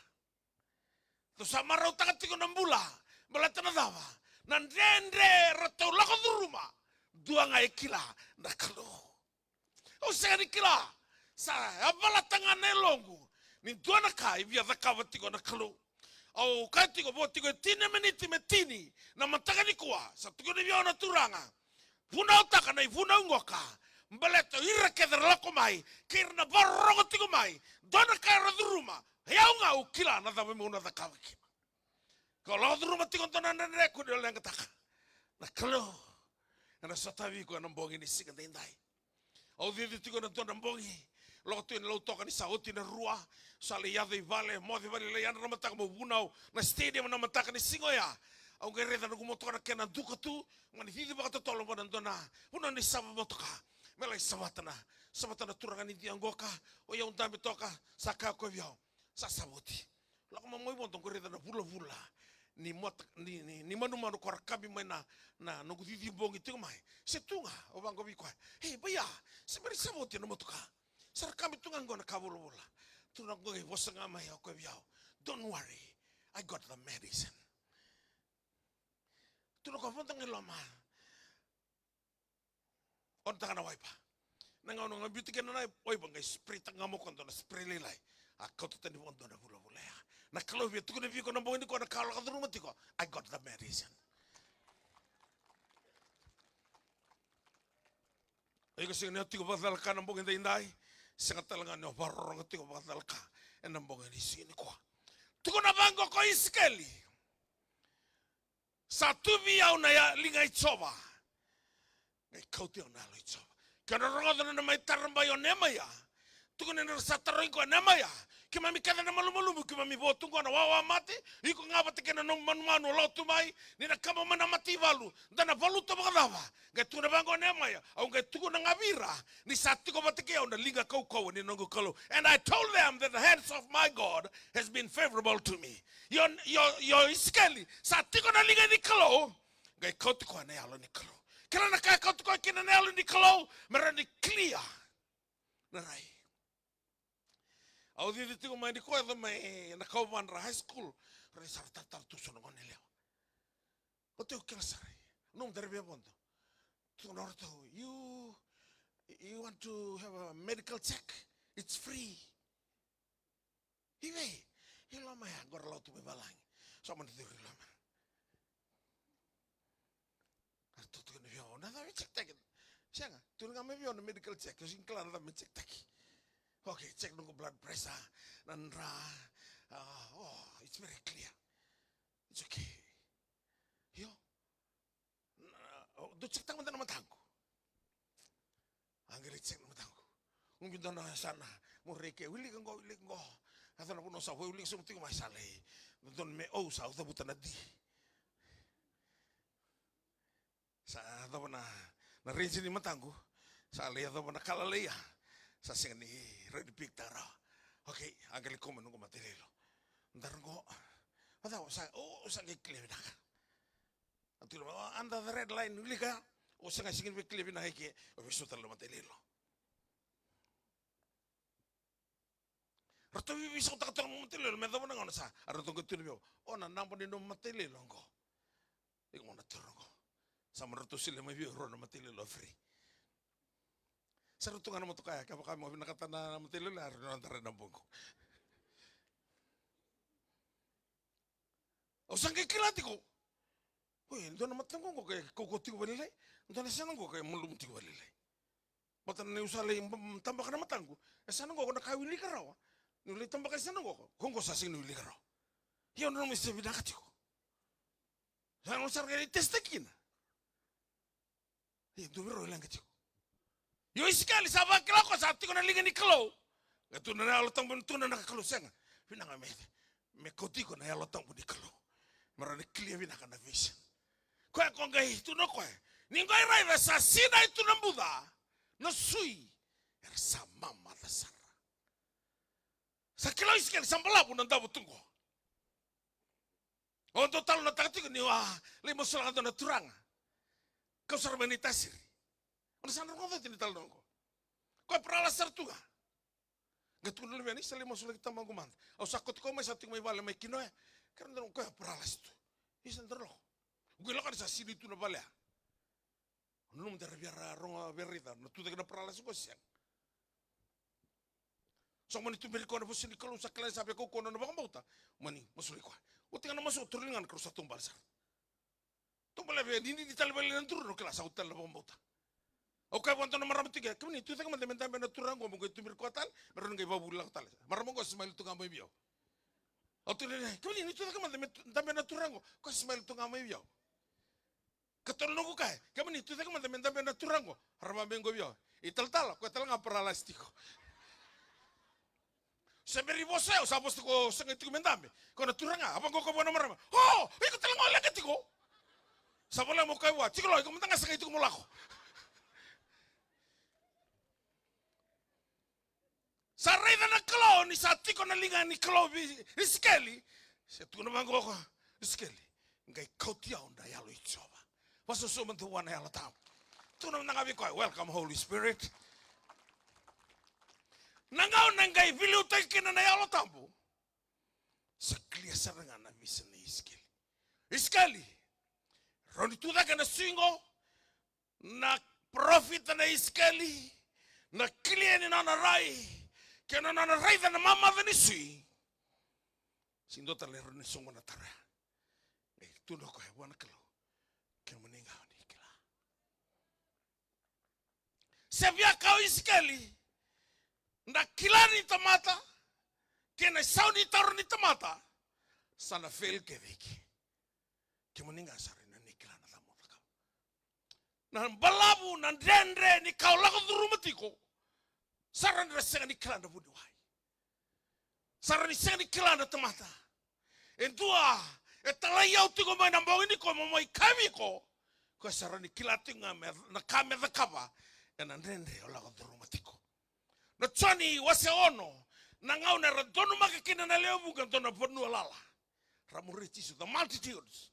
Ratou sa marautaka tiko na bula, baleta na cava? Na dredre ratou lako curuma, dua ga e kila, na Kalou. Au sega ni kila. Sa yavalata ga na yaloqu ni dua na ka e via cakava tiko na Kalou. Au kaya tiko, vo tiko e tini na miniti me tini na mataka nikua, sa tukuna vei au na Turaga, vunautaka na ivunau qoka, baleta o ira kece ra lako mai kei ira na vakarorogo tiko mai, dua na ka era curuma, e au ga au kila na cava meu na cakava kina. Kau lako curuma tiko dua na dredre kau leqataka. Na Kalou ena sotavi iko ena bogi ni siga daidai. Au cici tiko ena dua na bogi, lako tu ena Lautoka ni sa oti na rua, sa lai yaco i vale, moce vakalailai, yadra na mataka meu vunau na stadium na mataka ni siga oya. Au qai raica na noqu motoka na kena duka tu, mani cici vakatotolo vua na dua na vanua ni sava motoka. Me lai savata na, savata na turaga ni Idia qoka, o yau dabe toka, sa kaya o koya vei au, sa sava oti. Lako mai mai vodo qo raica na vulavula ni mota, ni, ni, ni manumanu ko ra kabi mai na, na noqu cici bogi tiko mai. Se tu ga, au vaqo vei koya. Ei, baia, se bera ni sava oti na motoka. Sa ra kabi tu ga qo na ka vulavula. Tu na qo qai vosa ga mai o koya vei au. Don't worry, I got the medicine. Tu na koya vodo ga i loma. Ontaka na waipa. Na gauna ga biuta kina na waipa qai spray taka ga mo koya dua na spray lailai. A kauta tani vua dua na vulavula ya. Na Kalou via tukuna vei iko na bogi nikua na ka o lako curuma tiko. I got the medicine. O iko sega ni o tiko vakacalaka na bogi daidai. Sega tale ga ni o vakarorogo tiko vakacalaka ena bogi ni siga nikua. Tukuna vaqo ko Isikeli. Sa tu vei au na ya-, liga i Jiova. Qai kauti au na Yalo i Jiova. Ke o na rogoca na nona mai tarabai o Nemaia. Tukuna ni ra sa tarogi koya, Nemaia, keimami kece na malumalumu, keimami vo tu qo na wawa mate, iko ga vata kei na nomu manumanu o lako tu mai, ni na kaba mai na mataivalu, da na valuta vakacava? Qai tukuna vaqo o Nemaia, au qai tukuna ga vei ira ni sa tiko vata kei au na liga kaukauwa ni noqu Kalou. And I told them that the hands of my God has been favorable to me. Io, io, io Isikeli, sa tiko na liga ni Kalou. Qai kauti koya na Yalo ni Kalou. Kila na ka e kauti koya kina na Yalo ni Kalou, me rawa ni clear na rai. Au cici tiko mai ni koya, yaco mai na Kauvadra High School, rai sa ra taratara tu so na gone yalewa. Oti au kila sara. Nomu dara via vodo. Tukuna o ratou, you, you want to have a medical check? It's free. I vei? I loma ya, qo ra lako tu mai valagi. Sa mani curu i loma. A ratou tukuna vei au, na cava me check taki? Sega, tukuna ga mai vei au na medical check, au sega ni kila na cava me check taki. Okay, check noqu blood pressure, na dra. Ah, oh, it's very clear. It's okay. Io. Na, o, dou check taka mada na mataqu. A qai lai check na mataqu. Ubi dua na yasana, mo reki, wilika qo, wilika qo. A cava na vanua sa wilika sobu tiko mai, sa lai. Dodonu me O, sa cavuta na D. Sa yacova na, na range ni mataqu. Sa lai yacova na kala laia. Sa sega ni rawa ni pick taka rawa. Okay, a qai lai kau mai noqu matailoilo. Dara qo. A cava sa, o, sa qai clear vinaka. A tukuna mai, o, under the red line, wilika. O, sega, sega ni via clear vinaka eke, o via sucu tale na matailoilo. Ratou veisautaka toka na matailoilo me yacova na gauna sa, a ratou qai tukuna vei au, o, na naba ni nomu matailoilo qo. Iko mo na toro qo. Sa mani ratou solia mai vei au e rua na matailoilo free. Sa ratou ga na motoka ya, kevaka mo vinakata na matailoilo ya, ratou na dara ena bogi qo. Au sa qai kila tiko. Oi, e dua na mataqu qo ka e kaukaua tiko vakalailai. Dua na yasana qo ka e malumu tiko vakalailai. Baleta niu sa lai ba-, tabaka na mataqu. Yasana qo na ka e wilika rawa. Niu lai tabaka yasana qo. Ko qo sa sega ni wilika rawa. Ia au nanuma ni sa vinaka tiko. Sa nanuma sara ga ni test kina. E dua vei rau e leqa tiko. Io Isikeli sa vakila o koya sa tiko na liga ni Kalou. Qai tukuna na Yalo Tabu, tukuna na Kalou, sega. Vinaka me, me kauti iko na Yalo Tabu ni Kalou. Me rawa ni clear vinaka na vision. Koya ko qai tukuna o koya, ni qai raica sa sinai tu na buca, na sui era sa mamaca sara. Sa kila o Isikeli sa balavu na davo tu qo. O dau talanoataka tiko niu a lai masulaka dua na turaga. Kau sara mai Naitasiri. O na sa na rogoca oti na italanoa qo. Koya paralasi sara tu ga. Qai tukuna na luvena, isa, lai masulaki tamaqu mada. Au sa kauti koya mai, sa tiko mai vale mai kina oya. Kerea dau rogo koya paralasi tu. Isa, dau rogo. Qai lako yani sa sinai tu na vale ya. Nanuma de ra via rogo, via raica na tucake na paralasi qo, sega. Sa mani tuberi koya na vosa ni Kalou, sa kila ni sa via kaukauwa na nona vakabauta. Mani masulaki koya. Oti ga na masu, toro li ga na Kalou sa taubale sara. Taubale vei, ni, ni, ni tale vei na duru, no kila sa oti tale na vakabauta. Au kaya vua dua na marama tiko, kemuni, tucake mada me dabe na turaga qo, mo qai tuberi koya tale, me rawa ni qai vakavuli lako tale. Marama qo, smile tu ga mai vei au. Au tukuna, kemuni, ni tucake mada me tu-, dabe na turaga qo, koya smile tu ga mai vei au. Ka tolu noqu kaya, kemuni, tucake mada me dabe na turaga qo. Rama me qo vei au. Italatala, koya tale ga paralyze tiko. Se bera ni vosa, au sa vosa tiko, sega tiko me dabe. Ko na turaga, a vaqo ko vua na marama. O, iko tale ga o leqa tiko. Sa voleka mo kaya vua, tiko lo, iko mada ga sega tiko mo lako. Sa raica na Kalou ni sa tiko na liga ni Kalou vei Isikeli. Se tukuna vaqo ko Isikeli, qai kauti au na Yalo i Jiova. Vakasoso mada vua na Yalo Tabu. Tukuna mada ga vei koya, welcome Holy Spirit. Na gauna qai veiliutaki kina na Yalo Tabu, sa clear sara ga na vision nei Isikeli. Isikeli, rawa ni tucake na siga, na parofita na Isikeli, na clear ni nona rai, kei na nona raica na mamaca ni sui. Sega ni dua tale e rawa ni soqona na taro ya. Qai tukuna o koya vua na Kalou, kemuni ga o ni kila. Se via kaya o Isikeli, na kila ni tamata kei na isau ni taro ni tamata sa na fail kece i ke. Kemuni ga sa rawa ni kila na cava mo cakava. Na balavu, na dredre ni ka o lako curuma tiko, sa rawa ni ra sega ni kila na vuniwai. Sa rawa ni sega ni kila na tamata. E dua e talai au tiko mai na bogi nikua mo mai kaya vei iko, koya sa rawa ni kila tiko ga me, na ka me cakava ena dredre o lako curuma tiko. Na Joni wase ono, na gauna era donumaka kina na lewe vuqa e dua na vanua lala. Ra muri Jisu, the multitudes.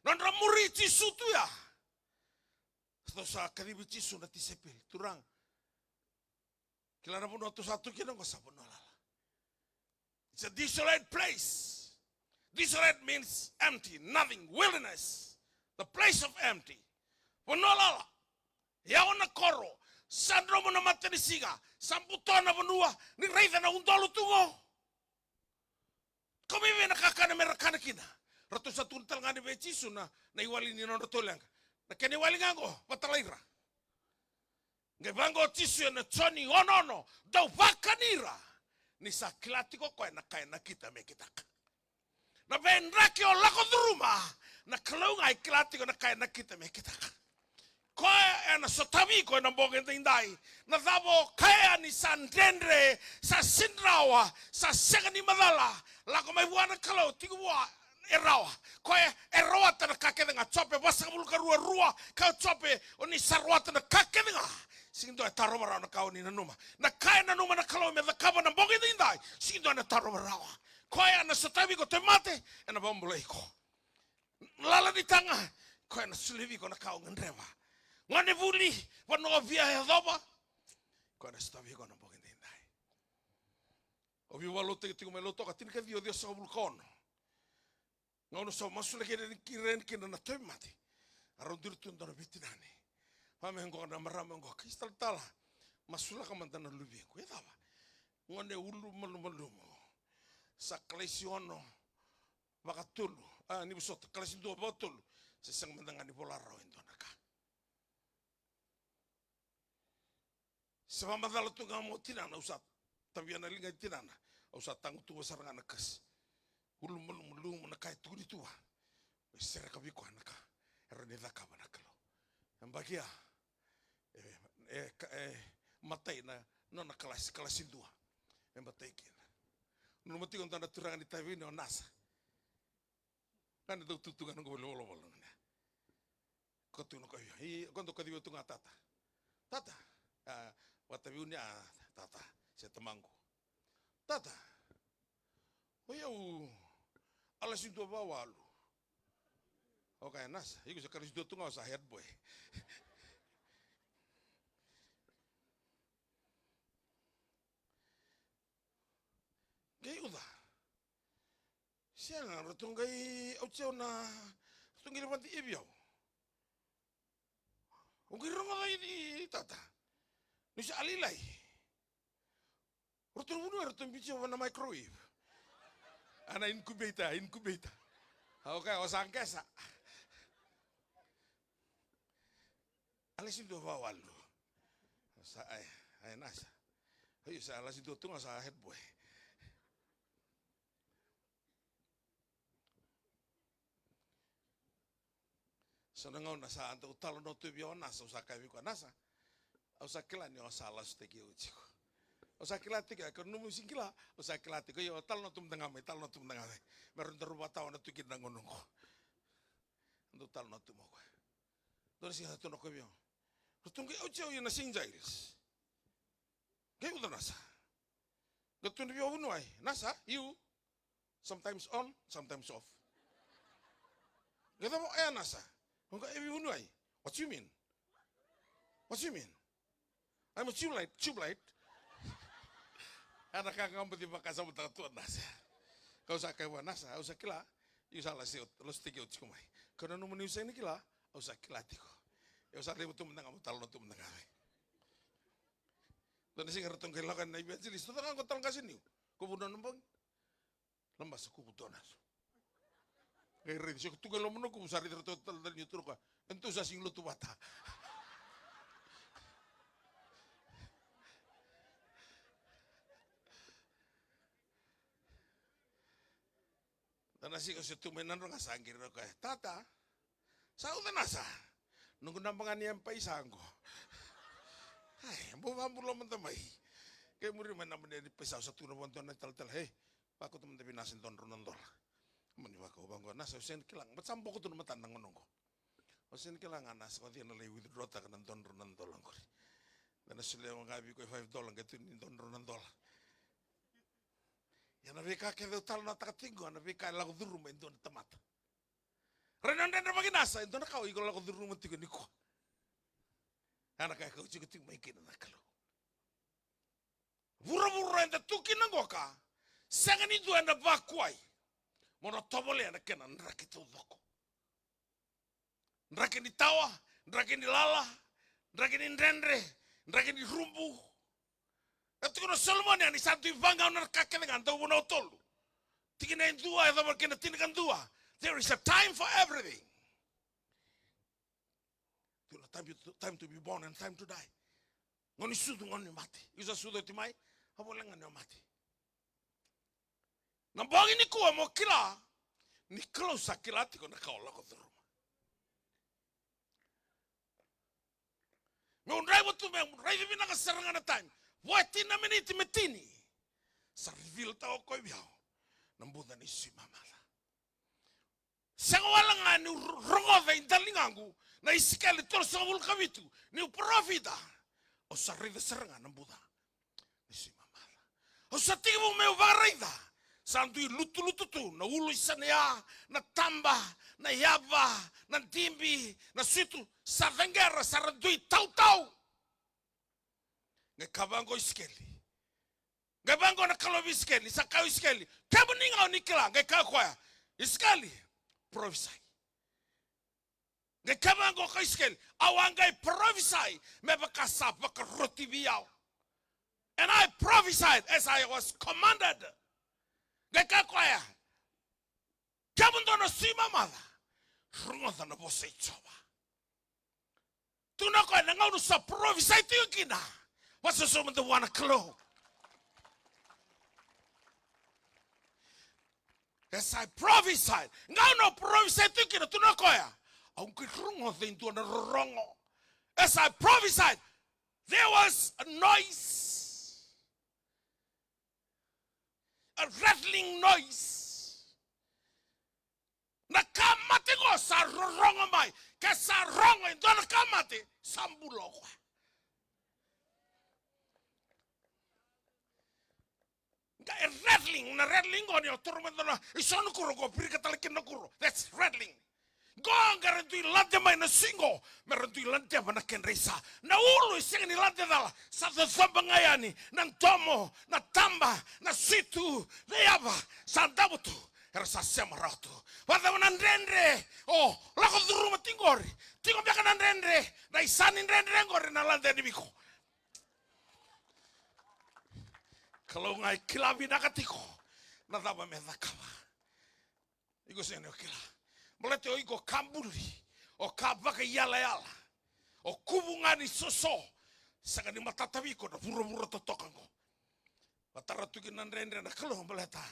Nodra muri Jisu tu ya. Ratou sa kacivi Jisu na tisaipeli, Turaga, kila na vanua tou sa tu kina qo, sa vanua lala. It's a desolate place. Desolate means empty, nothing, wilderness. The place of empty. Vanua lala. Yawa na koro. Sa dromu na matanisiga. Sa buto na vanua. Ni raica na udolu tu qo. Kau mai vei na kakana me ra kana kina. Ratou sa tukuna tale ga ni vei Jisu na, na iwali ni nodratou leqa. Na kena iwali ga qo, vatalai ira. Qai vaqo o Jisu ena Joni ono ono, dou vakani ira, ni sa kila tiko o koya na ka e nakita me kitaka. Na veidraki o lako curuma, na Kalou ga e kila tiko na ka e nakita me kitaka. Koya ena sotavi iko ena bogi edaidai. Na cava o kaya ni sa dredre, sa sega ni rawa, sa sega ni macala, lako mai vua na Kalou, tiko vua e rawa. Koya e rawata na ka kece ga. Jope vasagavulu ka rua, rua, kaya o Jope, o ni sa rawata na ka kece ga. Sega ni dua e tarova rawa na ka o ni nanuma. Na ka e nanuma na Kalou me cakava na bogi edaidai, sega ni dua ena tarova rawa. Koya ena sotavi iko, tauvimate, ena vakabulai iko. Lala ni taga, koya ena solia vei iko na ka o gadreva. Gone vuli, vanua o via yacova, koya ena sotavi iko na bogi edaidai. Au via vakalotutaki tiko mai Lautoka tinikaciwa ciwasagavulu ka ono. Gauna sa masulaki ira kina na tauvimate, a rau duri tu dua na veitinani. Mame qo na marama qo, ka isi talatala, masulaka mada na luvequ. E cava? Gone ulu malumalumu. Sa kalasi ono, vakatolu, a, ni vosota, kalasi dua vakatolu. Se sega mada ga ni vola rawa e dua na ka. Se vakamacala tu ga mo tinana, au sa tavia na liga i tinana. Au sa tagutuva sara ga na kasi. Ulu malumalumu na ka e tukuni tu va. E sereka vei koya na ka e rawa ni cakava na Kalou. E bakia, e, e, ka- e matai na nona kalasi, kalasi dua. E matai kina. Nanuma tiko dua na turaga ni Taveuni o Nasa. Ga ni dau tutu ga na qo vale volavola ga. Ko tu na ko via. I ko dau kacivi tu ga tata. Tata. A, vataveuni a tata. Se tamaqu. Tata. O yau a kalasi dua vakawalu. O kaya Nasa, iko sa kalasi dua tu ga, o sa head boy. Qai uca. Sega, ratou qai, au seu na, ratou qai levadi evi au. Au qai rogoca i tata. Ni sa alailai. Ratou na vanua, ratou biuti au ena microwave. Ena incubator, incubator. Au kaya, o sa qesa. A lesi dua vakawalu. Sa, ai, ai, Nasa. Ai, sa lesi dua tu ga sa head boy. So na gauna sa dau talanoa tu vei au o Nasa, au sa kaya vei koya, Nasa, au sa kila ni o sa lasutaki au tiko. Au sa kila tiko, e, ka nomu sega ni kila, au sa kila tiko, io, talanoa tu mada ga mai, talanoa tu mada ga mai. Me ratou daru vakatawa na tu kina na gauna oqo. Dau talanoa tu mai o koya. Dua na siga sa tukuna o koya vei au. Ratou qai oti au ena Saint Giles. Qai uca Nasa. Qai tukuna vei au o vuniwai, Nasa, you sometimes on, sometimes off. Qai cava, e, Nasa. Qai, e, vuniwai. What you mean? What you mean? I'm a tube light, tube light. Ena ka ga baci vakasamataka tu o Nasa. Kau sa kaya vua, Nasa, au sa kila, io sa lasi, lasutaki au tiko mai. Kau nanuma niu sega ni kila, au sa kila tiko. Au sa levu tu mada ga, mo talanoa tu mada ga mai. Dua na siga ratou qai lako na evangelist, totoka ga qo tale qase niu. Ko vunau na bogi. Labasa kuvu dua na su. Qai raici, se ko tu qai loma na kuvu, sa raici ratou tale tale niu tu na koya. E dou sa sega ni lotu vata. Dua na siga se tu mai na dro ga sa qiri na koya. Tata, sa uca Nasa. Noqu naba ga ni M-PAiSA qo. Ai, bau vakabula mada mai. Qai muri mai naba ni M-PAiSA, au sa tukuna vua dua na talatala, ei, vakauta mada vei Nasa e dua na drau na dola. Mani vakau, vakau, Nasa, au sega ni kila ga, baleta sa boko tu na matana na gauna oqo. Au sega ni kila ga Nasa, o cei na lai withdraw-taka na dua na drau na dola oqori. Da na solia ga vei koya e five dollar, qai tukuni dua na drau na dola. Ia na veika kece au talanoataka tiko qo, na veika e lako curuma e dua na tamata. Rai na dredre vaki Nasa, e dua na ka o iko lako curuma tiko nikua. A na ka e kauti iko tiko mai kina na Kalou. Vuravura eda tu kina qoka, sega ni dua ena vakuai mo na tovolea na kena draki taucoko. Draki ni tawa, draki ni lala, draki ni dredre, draki ni rubu. E tukuna o Solomoni, ni sa dui vaqo na ka kece ga, Dauvunau tolu. Tikina e dua, e cava kina tinikadua. There is a time for everything. Tukuna time to, time to be born and time to die. Gauna ni sucu, gauna ni mate. Iko sa sucu oti mai, a voleka ga ni o mate. Na bogi nikua mo kila ni Kalou sa kila tiko na ka o lako curuma. Meu draiva tu, meu raica vinaka sara ga na time. Vo e tini na miniti me tini. Sa reveal-taka o koya vei au na buca ni sui mamaca. Sega wale ga niu ro-, rogoca i daliligaqu na Isikeli tolusagavulu ka vitu, niu parofita, au sa raica sara ga na buca ni sui mamaca. Au sa tekivu meu vakaraica, sa dui lutulutu tu na ulu i Sanea, na taba, na yava, na dibi, na suitu, sa caqera, sa ra dui tautau. Qai kaya vaqo o Isikeli. Qai vaqo na Kalou vei Isikeli, sa kaya o Isikeli, kemuni ga o ni kila, qai kaya o koya, Isikeli, parofisai. Qai kaya vaqo o Isikeli, au a qai parofisai me vaka sa vakaroti vei au. And I prophesied as I was commanded. Qai kaya o koya, kemudou na sui mamaca, rogoca na vosa i Jiova. Tukuna o koya, na gauna sa parofisai tiko kina, vakasausau mada vua na Kalou. As I prophesied, gauna au parofisai tiko kina, tukuna o koya, au qai rogoca e dua na rorogo. As I prophesied, there was a noise. A rattling noise. Na ka mate qo sa rorogo mai. Ke sa rogo e dua na ka mate, sa bula o koya. Qai rattling, na rattling qo ni o toro mai dua na, i so na kuro qo, virika tale kina na kuro. That's rattling. Qo qai ra dui lade mai na sui qo, me ra dui ladeva na kedra isa. Na ulu e sega ni lade cala, sa cocoba ga yani, na domo, na taba, na suitu, na yava, sa davo tu, era sa sema rawa tu. Vakacava na dredre o lako curuma tiko qori, tiko beka na dredre, na isa ni dredre qori na lade yani vei iko. Kalou ga e kila vinaka tiko na cava me cakava. Iko sega ni o kila. Baleta o iko ka buli, o ka vakaiyalayala, o kuvu ga ni soso, sega ni matata vei iko na vuravura totoka qo. Vatara tu kina na dredre na Kalou baleta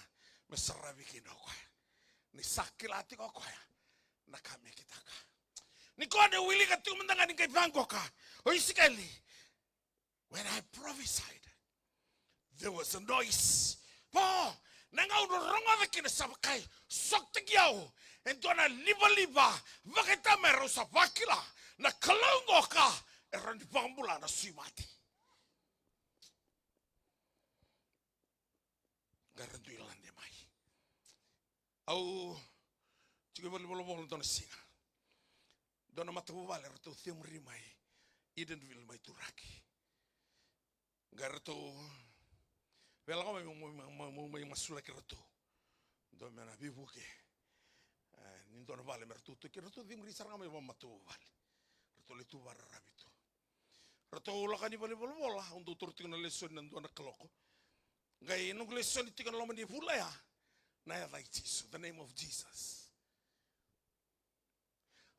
me saravi kina o koya. Ni sa kila tiko o koya na ka me kitaka. Ni koya ni wilika tiko mada ga ni qai vaqoka o Isikeli. When I prophesied, there was a noise. Po, na gauna rogoca kina sa vakai sokotaki au e dua na livaliva, vakaita mai rau sa vakila na Kalou qoka e rawa ni vakabula na sui mate. Qai ra dui lade mai. Au tiko i valenivolavola dua na siga. Dua na matavuvale ratou cemuri mai Edenville mai Turaki. Qai ratou vei lako mai mo mai masulaki ratou. Dua me na veivuke. E, ni dua na vale me ratou toki ratou cemuri sara ga mai vakamatavuvale. Ratou lai tu vakararavi tu. Ratou lako yani valenivolavola, au dau taura tiko na lesoni na dua na kaloko. Qai noqu lesoni tiko na loma ni vula ya, na yaca i Jisu, the name of Jesus.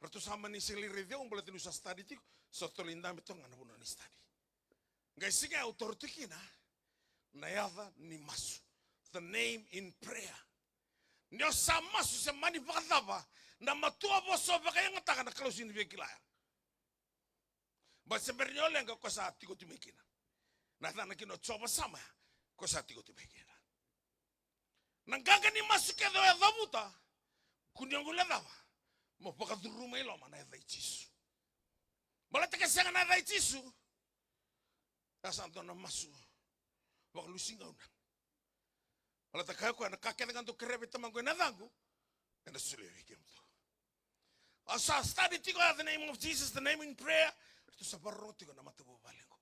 Ratou sa mani sega ni raici au baleta niu sa study tiko, sa ratou lai dabe toka ga na vanua ni study. Qai siga au taura tiko kina na yaca ni masu, the name in prayer. Ni o sa masu se mani vakacava na matua vosa o vakayagataka, na Kalou sega ni via kila ya. Baleta se bera ni o leqa ko sa tiko tu mai kina. Na yacana kina o Jiova Sama ya, ko sa tiko tu mai kina. Na qaqa ni masu kece o ya cavuta, kua ni o qai lai cava, mo vakacuruma i loma na yaca i Jisu. Baleta ke sega na yaca i Jisu, ya sa dua na masu vakalusi gauna. Baleta kaya o koya, na ka kece ga dou kerea vei Tamaqu ena yacaqu, ena solia vei kemudou. Au sa study tiko ya, the name of Jesus, the name in prayer. Ratou sa vakarorogo tiko na matavuvale qo.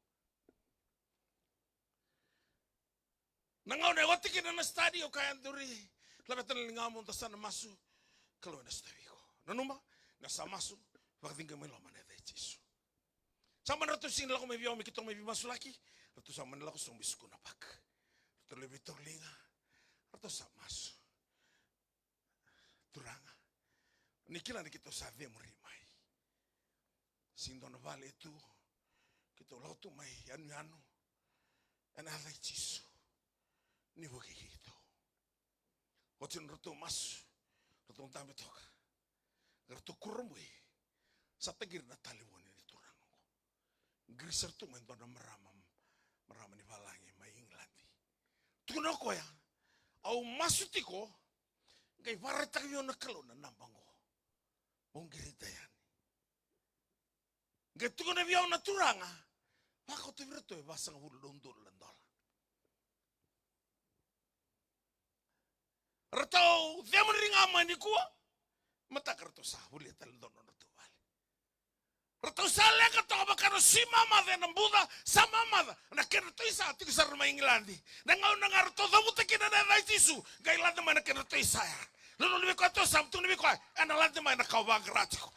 Na gauna e oti kina na study, au kaya, duri, laveta na ligamu, da sa na masu. Kalou ena sotavi iko. Nanuma, na sa masu, vakaciqai mai loma na yaca i Jisu. Sa mani ratou sega ni lako mai vei au me keitou mai veimasulaki, ratou sa mani lako sobu i Sukuna Park. Ratou lai veitauri liga, ratou sa masu. Turaga, ni kila ni keitou sa cemuri mai. Sega ni dua na vale tu, keitou lako tu mai yanuyanu, ena yaca i Jisu, ni vukei keitou. Oti na nodratou masu, ratou dabe toka. Ratou kurabui, sa taqiri na talevoni ni turaga oqo. Qiri sara tu mai dua na marama, marama ni valagi mai Igiladi. Tukuna o koya, au masu tiko, qai vakaraitaka vei au na Kalou na naba oqo. Mo qirita yani. Qai tukuna vei au na turaga, vakauta vei iratou e vasagavulu na udolu na dola. Ratou cemuri ga mai nikua, mataka ratou sa volia tale dua na nodratou vale. Ratou sa leqa toka vaka na sui mamaca ena buca, sa mamaca. Na kedratou isa tiko sara mai Igiladi. Na gauna ga ratou cavuta kina na yaca i Jisu, qai lade mai na kedratou isa ya. Nanuma vei koya tou sa, tukuna vei koya, ena lade mai na ka au vaqara tiko.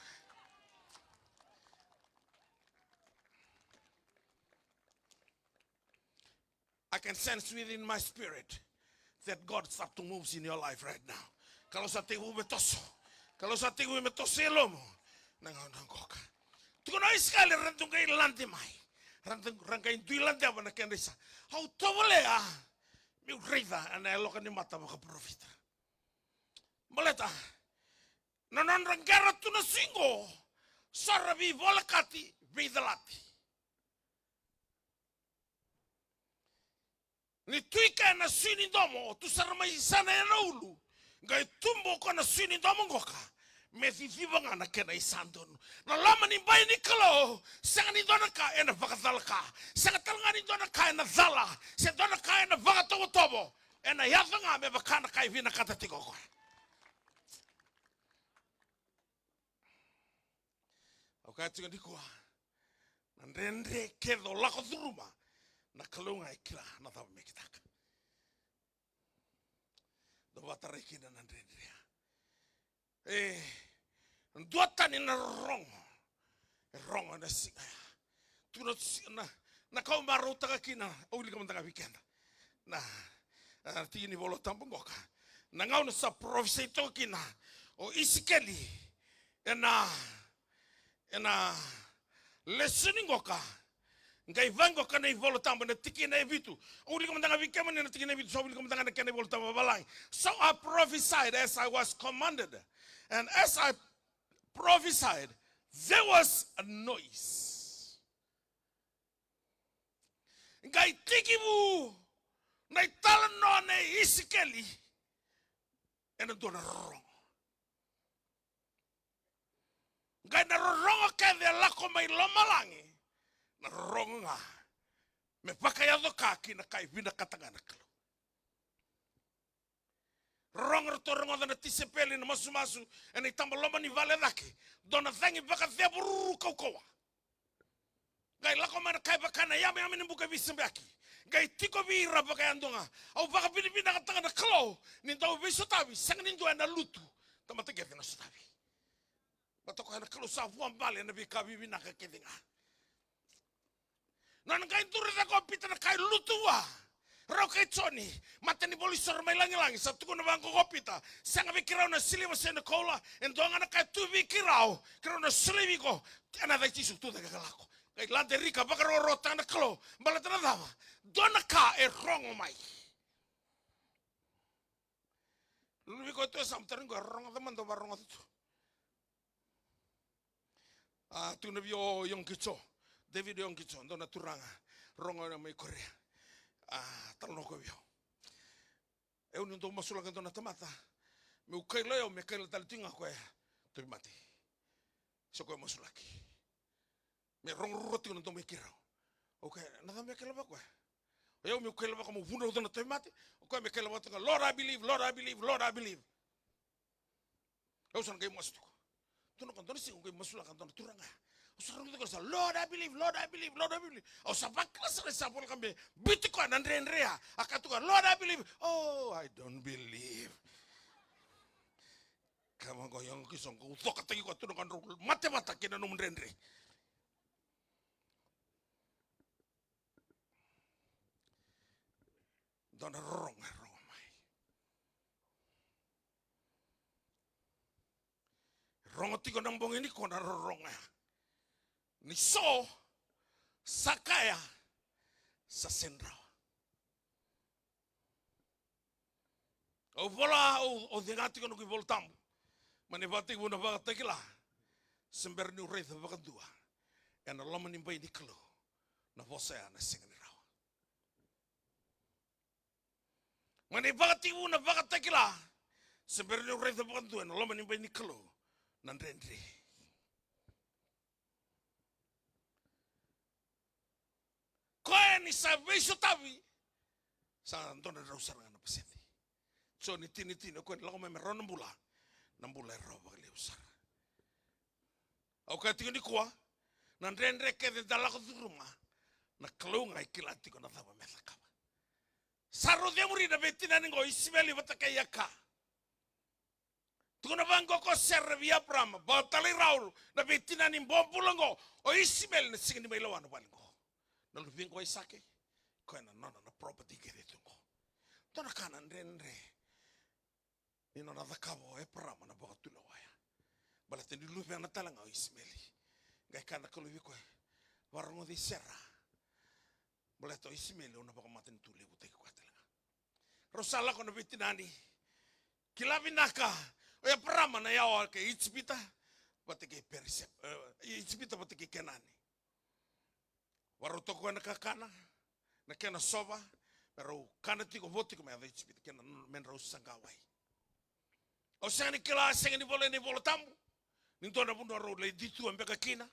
I can sense within my spirit that God start to moves in your life right now. Kalou sa tekivu me toso. Kalou sa tekivu me toso e lomamu. Na gauna qoka. Tukuna o Isikeli, ra dau qai lade mai. Ra dau, ra qai dui ladeva na kedra isa. Au tovolea meu raica ena yaloka ni mata vakaparofita. Baleta na nodra qara tu na sui qo, sa ra veivolekati, veicalati. Ni tu i ke na sui ni domo, tu sara mai sana ena ulu. Qai tubu o koya na sui ni domo qoka. Me ciciva ga na kena isa donu. Na loma ni bai ni Kalou, sega ni dua na ka ena vakacalaka. Sega tale ga ni dua na ka ena cala. Se dua na ka ena vakatovotovo. Ena yaco ga me vaka na ka e vinakata tiko o koya. Au kaya tiko nikua, na dredre kece o lako curuma, na Kalou ga e kila na cava me kitaka. Dau vakatarai kina na dredre. E, duatani na rorogo. E rogo ena siga ya. Tu na, na, na ka au marautaka kina, au wilika mada ga vei keda. Na, na tiki ni Vola Tabu qoka. Na gauna sa parofisai toka kina o Isikeli ena, ena lesoni qoka. Qai vaqo ka na iVola Tabu na tikina e vitu. Au wilika mada ga vei kemuni na tikina e vitu, sa wilika mada ga na kena iVola Tabu vavalagi. So I prophesied as I was commanded, and as I prophesied, there was a noise. Qai tekivu na italanoa nei Isikeli ena dua na rorogo. Qai na rorogo kece e lako mai lomalagi, na rorogo ga me vakayaco ka ki na ka e vinakata ga na Kalou. Rorogo ratou rogoca na tisaipeli na masumasu ena itaba loma ni vale cake, dua na cagi vakacevururu kaukauwa. Qai lako mai na ka e vaka na yameyame ni buka veisebeaki. Qai tiko vei ira vakayadua ga. Au vakavinavinakataka na Kalou ni dau veisotavi, sega ni dua ena lutu. Tamata kece na sotavi. Vata koya na Kalou sa vuabale ena veika vivinaka kece ga. Nona qai duri cake o Pita na kai lutu vua. Rau kei Joni, matanivola isoro mai lagilagi, sa tukuna vaqo ko Pita, sega vei keirau na siliva se na koula, e dua ga na ka e tu vei keirau, keirau na solia vei iko, ena yaca i Jisu, tu cake ka lako. Qai lade rika, vakarokorokotaka na Kalou, baleta na cava? Dua na ka e rogo mai. Lulu vei koya tu e sa matara qo, e rogoca mada, varogoca tu. A, tukuna vei o Yong Kicho, David Yong Kicho, dua na turaga rogo mai Korea. A, talanoa koya vei au. Au niu dau masulaka e dua na tamata, meu kaila o yau me kaila tale tiko ga o koya tauvimate. Se o koya masulaki. Me rogorogo tiko na domo i keirau. O koya, na cava me kaila vaka o koya? O yau meu kaila vaka meu vunauca na tauvimate. O koya me kaila vaka tiko ga, Lord, I believe, Lord, I believe, Lord, I believe. Au sa na qai masu tiko. Tukuna o koya, dua na siga au qai masulaka dua na turaga. Au sa rogoca o koya sa, Lord, I believe, Lord, I believe, Lord, I believe. Au sa vakila sara ni sa voleka me biuti koya na dredre ya. A kaya tu o koya, Lord, I believe. Oh, I don't believe. Kaya vaqo o Yong Kicho, qo au cokataki koya, tukuna o koya, drau mate vata kei na nomu dredre. Dua na rorogo e rogo mai. Rogo tiko na bogi nikua na rorogo ya. Ni so sa kaya, sa sega ni rawa. Au vola, au, au cega tiko noqu iVola Tabu. Mai na ivakatekivu na Vakatakila. Se bera niu raica vakadua ena loma ni bai ni Kalou na vosa ya na sega ni rawa. Mai na ivakatekivu na Vakatakila. Se bera niu raica vakadua ena loma ni bai ni Kalou na dredre. Koya ni sa veisotavi, sa dua na drau sara ga na pasede. Joni tini tini, o koya ni lako mai me rawa na bula, na bula e rawa vakalevu sara. Au kaya tiko nikua, na dredre kece da lako curuma, na Kalou ga e kila tiko na cava me cakava. Sa rau cemuri na veitinani qo, Isimeli vata kei Eka. Tukuna vaqo ko Sera vei Eparama, vakatalai rau na veitinani bobula oqo, o Isimeli, na siga ni mai lewa na vale oqo. Na luvequ o Aisake, koya na nona na property kece tu oqo. Dua na ka na dredre ni nona cakava o Eparama na vakatulewa oya. Baleta ni luvena tale ga o Isimeli. Qai kaya na Kalou vei koya, vakarogoci Sera. Baleta o Isimeli au na vakamatanitu levutaki koya tale ga. Rau sa lako na veitinani. Kila vinaka o Eparama na yawa kei Ijipita vata kei Perisia, e, Ijipita vata kei Kenani. Varau toka koya na kakana, na kena sova, me rau kana tiko, vo tiko me yaco i Ijipita, kei na, me drau saqa wai. Au sega ni kila, sega ni volai ena iVola Tabu ni dua na vanua rau lai dui tu beka kina.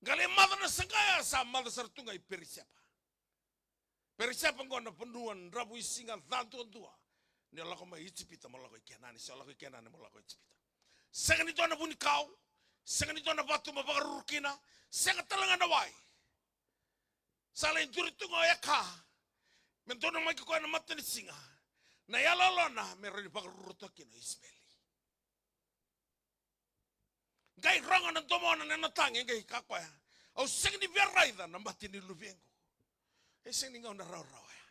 Qai lai maca na saqa ya, sa maca sara tu ga i Perisiapa. Perisiapa qo na vanua dravuisiga ca duadua. Ni o lako mai Ijipita mo lako i Kenani, se o lako i Kenani mo lako i Ijipita. Sega ni dua na vunikau, sega ni dua na vatu mo vakaruru kina, sega tale ga na wai. Sa lai duri tu ga o Eka me donumaki koya na matanisiga, na iyaloyalona me rawa ni vakaruru toka kina o Isimeli. Qai rogo na domona na nona tagi, qai kaya o koya, au sega ni via raica na mate ni luvequ. E sega ni gauna rawarawa ya.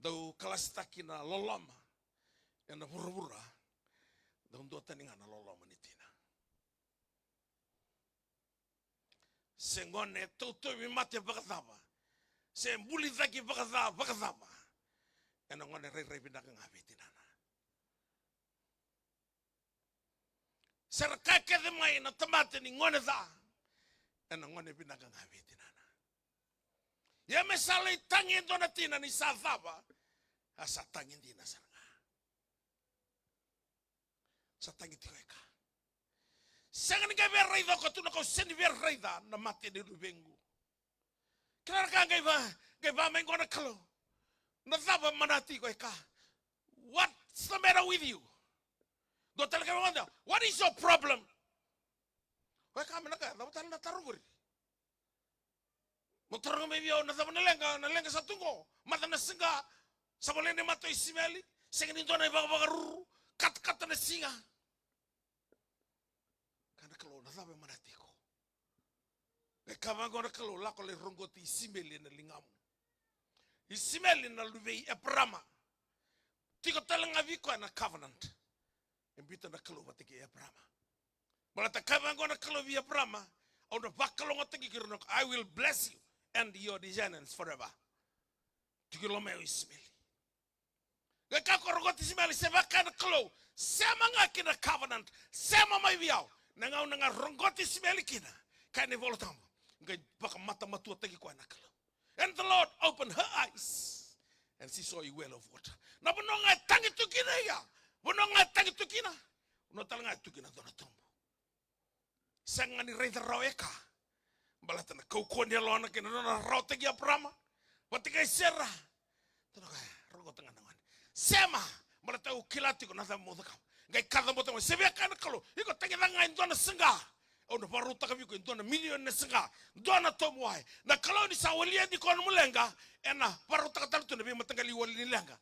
Dau kalasitaki na loloma ena vuravura, dau duatani ga na loloma ni tina. Se gone tautuvi mate vakacava, se buli cake vakaca vakacava, ena gone rairai vinaka ga vei tinana. Se ra kaya kece mai na tamata ni gone ca, ena gone vinaka ga vei tinana. Ia me sa lai tagi e dua na tina ni sa cava, a sa tagi dina sara ga. Sa tagi tiko e ka. Sega ni qai via raica o ka tu na kau sega ni via raica na mate ni luvequ. Kila na ka qai va, qai va mai qo na Kalou. Na cava manati iko e ka? What's the matter with you? Dua tale ka vagada, what is your problem? O e ka me na ka, cava tale na taro qori? Mo taroga mai vei au na cava na leqa, na leqa sa tu qo. Mata na siga, sa volai na mata o Isimeli, sega ni dua na ivakavakaruru, katakata na siga. Ka na Kalou na cava e manati iko. E kaya vaqo na Kalou, lako lai roqoti Isimeli ena ligamu. Isimeli na luve i Eparama. Tiko tale ga vei koya na covenant. E biuta na Kalou vata kei Eparama. Baleta kaya vaqo na Kalou vei Eparama, au na vakalougatataki iko, I will bless you and your descendants forever. Tiko i loma ya o Isimeli. Qai kaya ko roqoti Isimeli, se vaka na Kalou, sema ga kina covenant, sema mai vei au. Na gauna ga roqoti Isimeli kina, kaya na iVola Tabu, qai vakamatamatuataki koya na Kalou. And the Lord opened her eyes, and she saw a well of water. Na vanua ga e tagi tu kina ia, vanua ga e tagi tu kina, vanua tale ga e tu kina dua na tobu. Sega ni raica rawa e ka. Baleta na kaukauwa ni yalona kei na nona rarawataki Eparama vata kei Sera. Tana ka, roqota ga na gone. Sema, baleta au kila tiko na cava mo cakava. Qai kaca bota mai, se via kaya na Kalou, iko tagi cake ga e dua na saqa, au na vakarautaka vei iko e dua na milioni na saqa, dua na tobu wai. Na Kalou ni sa walia ni koya nomu leqa, ena vakarautaka tale tu na veimataqali iwali ni leqa.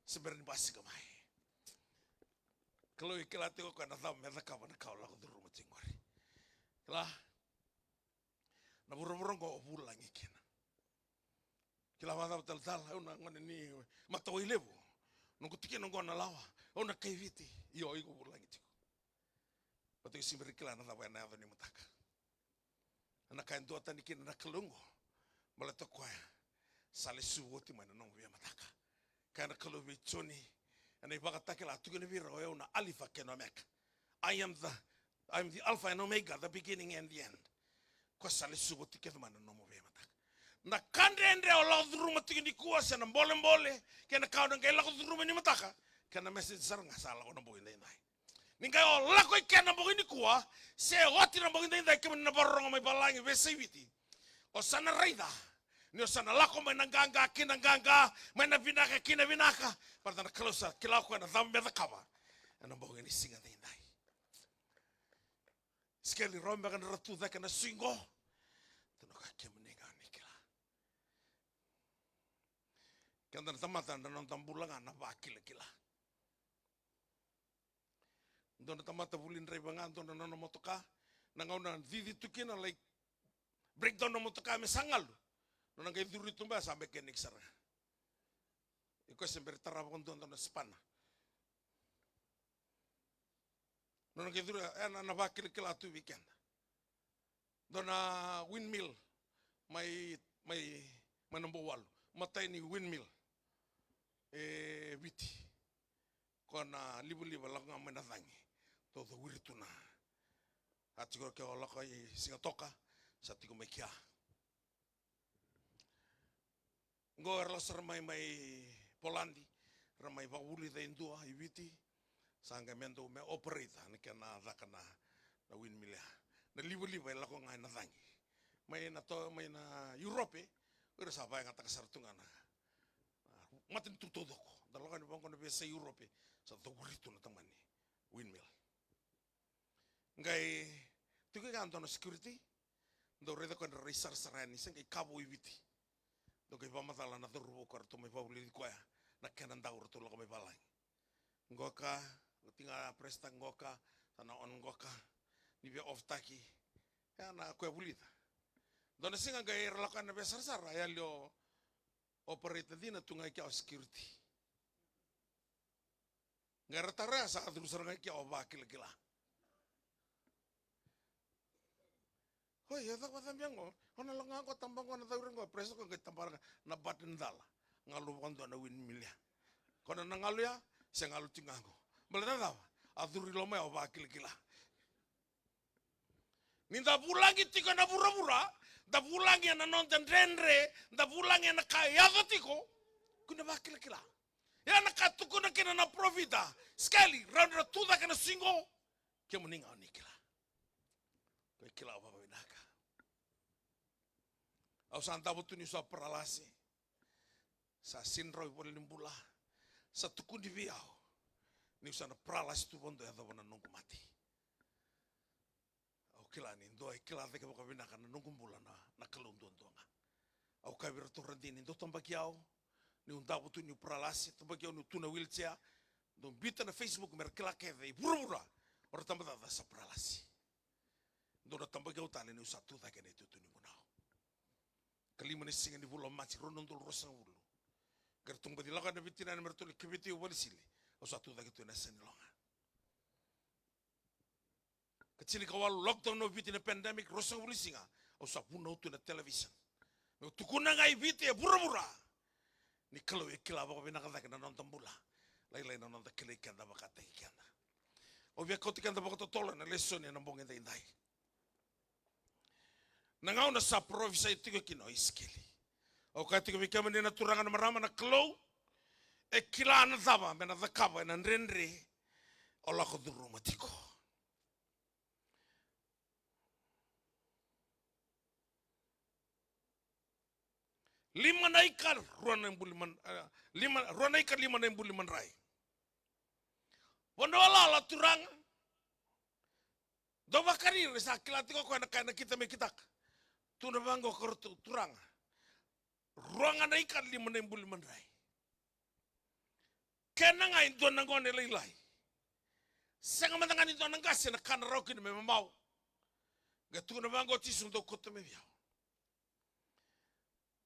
Se bera ni basika mai. Kalou e kila tiko o koya na cava me cakava na ka o lako curuma tiko qori. Kila, na vuravura oqo o vulagi kina. Kila vakacava talatala, au na gone ni matawai levu. Noqu tikina oqo na lawa, au na kai Viti, io iko vulagi tiko. Vata iko se bera ni kila na cava ena yaco ni mataka. Na ka e duatani kina na Kalou oqo, baleta o koya sa lesuva oti mai na nomu veimataka. Kaya na Kalou vei Joni ena iVakatakila, tukuna vei ira, o yau na Alifa kei na Omeka. I am the, I am the Alpha and Omega, the beginning and the end. Koya sa lesuva oti kece mai na nomu veimataka. Na ka dredre o lako curuma tiko nikua, se na bolebole, kei na ka o na qai lako curuma ni mataka, kei na message sara ga sa lako na bogi daidai. Ni qai o lako i ke na bogi nikua, se oti na bogi daidai, kemuni na vakarorogo mai valagi, veiyasai Viti. O sa na raica ni o sa na lako mai na qaqa ki na qaqa, mai na vinaka ki na vinaka. Baleta na Kalou sa kila o koya na cava me cakava ena bogi ni siga daidai. Isikeli, rawa beka ni ra tu cake na sui qo? Tukuna o koya, kemuni ga ni kila. Keda na tamata, na noda bula ga na vakilakila. Dua na tamata vuli draiva ga, dua na nona motoka. Na gauna cici tu kina, lai breakdown na motoka me sa galu. Nona qai curu tu beka, sa mekeniki sara ga. Iko se bera ni tara vakadua dua na spana. Nona qai curu, e na, na vakilakila tu vei keda. Dua na windmill mai, mai, mai Nabouwalu. Matai ni windmill e Viti. Ko na livaliva lako ga mai na cagi. Dau cowiri tu na. A tiko ke o lako i Sigatoka, sa tiko mai kea. Qo era lako sara mai, mai Poladi, era mai vakavulica e dua i Viti, sa qai me dau me operate na kena caka na, na windmill ya. Na livaliva e lako ga ena cagi. Mai na to, mai na Europe, era sa vakayagataka sara tu ga na, na matanitu taucoko. Da lako yani vaqo na veiyasai Europe, sa cowiri tu na tamani windmill. Qai tiko ga dua na security, dau raica koya, dau rai sarasara yani, se qai kavo i Viti. Dau qai vakamacala na cauravou ka ratou mai vakavulici koya, na kena dau ratou lako mai valagi. Qoka, oti ga presta qoka, sa na on qoka, ni via off taki. Ya na koya vulica. Dua na siga qai ra lako yani na veiyasarasara, yali o operate dina tu ga i kea o security. Qai ra tara ya sa curu sara ga i kea o vakilakila. Oi, e caka vakacabe ya qo. O na lako ga qo, taba qo na cauri qo, press qo, qai tabara ga na button cala. Galu vakadua na windmill ya. Ko na na galu ya, se galu tiko ga qo. Baleta na cava? A curu i loma ya o vakilakila. Ni da vulagi tiko ena vuravura, da vulagi ena noda dredre, da vulagi ena ka e yaco tiko, kua ni vakilakila. Ia na ka tukuna kina na parofita, Isikeli, rawa ni ra tu cake na siga qo, kemuni ga o ni kila. Ko e kila vakavinaka. Au sa davo tu niu sa paralasi. Sa sega ni rawa i valenibula. Sa tukuni vei au niu sa na paralasi tu vakadua, yacova na noqu mate. Au kila ni dua e kila cake vakavinaka na noqu bula na, na Kalou duadua ga. Au kaya vei iratou, radini, dou tabaki au niu davo tu, niu paralasi, tabaki au niu tu na wheelchair. Dou biuta na Facebook me ra kila kece i vuravura o Ratabacakacaka sa paralasi. Dou na tabaki au tale niu sa tu cake ena itutu ni vunau. Ka lima ni siga ni vula o Maji, rua na udolu ruasagavulu. Qai ratou baci lako na veitinani me ratou lai keveti au valenisi. Au sa tu cake tu ena yasa ni loga. Ka tinikawalu, lockdown o Viti, na pandemic, ruasagavulu ni siga. Au sa vunau tu ena television. Meu tukuna ga i Viti, e vuravura, ni Kalou e kila vakavinaka cake na noda bula. Lailai na noda kilai keda vakataki keda. Au via kauti keda vakatotolo ena lesoni ena bogi edaidai. Na gauna sa parofisai tiko kina o Isikeli. Au kaya tiko vei kemuni na turaga, na marama, na Kalou e kila na cava me na cakava ena dredre o lako curuma tiko. Lima na ika, rua na ibuli man-, eh, lima, rua na ika, lima na ibuli madrai. Vanua lala, turaga. Dou vakani, ni sa kila tiko o koya na ka e nakita me kitaka. Tukuna vaqo ko ratou, turaga. Rua ga na ika, lima na ibuli madrai. Kena ga e dua na gone lailai. Sega mada ga ni dua na qase na ka na rawa kina me mamau. Qai tukuna vaqo o Jisu, dou kauta mai vei au.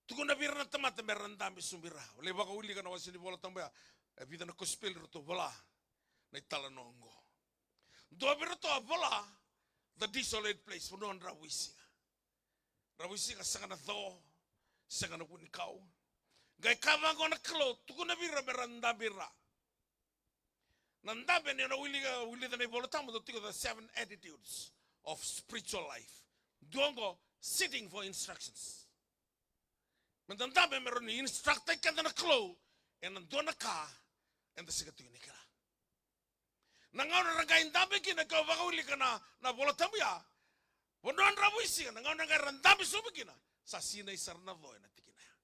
Tukuna vei ira na tamata me ra dabe sobu i ra. Lai vakawilika na wase ni Vola Tabu ya. E vica na kosipeli ratou vola na italanoa oqo. Dua vei iratou a vola the desolate place, vanua dravuisiga. Dravuisiga, sega na co, sega na vunikau. Qai kaya vaqo na Kalou, tukuna vei ira me ra dabe i ra. Na dabe, ni o na wilika, wilika na iVola Tabu, dau tiko the seven attitudes of spiritual life. Dua oqo, sitting for instructions. Me da dabe me rawa ni instruct-taki keda na Kalou ena dua na ka eda sega tiko ni kila. Na gauna ra qai dabe kina, ke o vakawilika na, na Vola Tabu ya, vanua dravuisiga, na gauna qai ra dabe sobu kina, sa sinai sara na co ena tikina ya.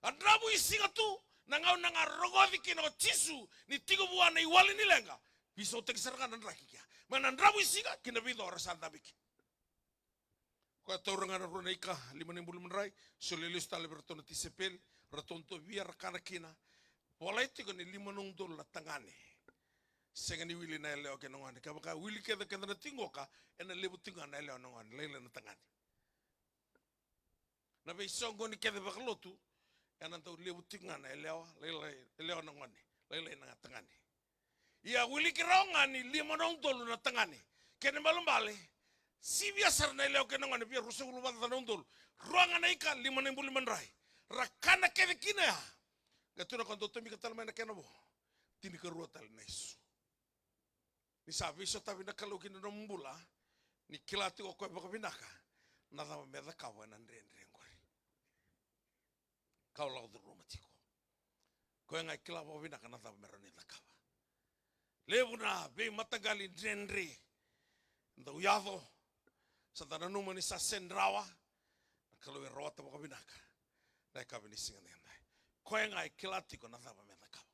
A dravuisiga tu na gauna ga rogoci kina o Jisu ni tiko vua na iwali ni leqa. Veisautaki sara ga na draki kea. Mai na dravuisiga ki na veico ra sa dabe kina. Koya taura ga na rua na ika, lima na ibuli madrai, solia lesu tale vei iratou na tisaipeli, ratou dovia ra kana kina. Volai tiko ni lima na udolu na tagane. Sega ni wili na yalewa kei na gone. Kevaka wili kece keda na tiko qoka, ena levu tiko ga na yalewa na gone, lailai na tagane. Na veisoqoni kece vakalotu, ena dau levu tiko ga na yalewa, lailai, yalewa na gone, lailai na tagane. Ia wiliki rawa ga ni lima na udolu na tagane. Kena ibalebale, sivia sara na yalewa kei na gone, via ruasagavulu vakacaca na udolu. Rua ga na ika, lima na ibuli madrai. Ra kana kece kina ya. Qai tukuna o koya, dou tomika tale mai na kena vo. Tinikarua tale na isu. Ni sa veisotavi na Kalou ki na nomu bula, ni kila tiko o koya vakavinaka na cava me cakava ena dredre qori. Ka o lako curuma tiko. Koya ga e kila vakavinaka na cava me rawa ni cakava. Levu na veimataqali dredre dau yaco, sa da nanuma ni sa sega ni rawa, na Kalou e rawata vakavinaka na yakavi ni siga nikua. Koya ga e kila tiko na cava me cakava.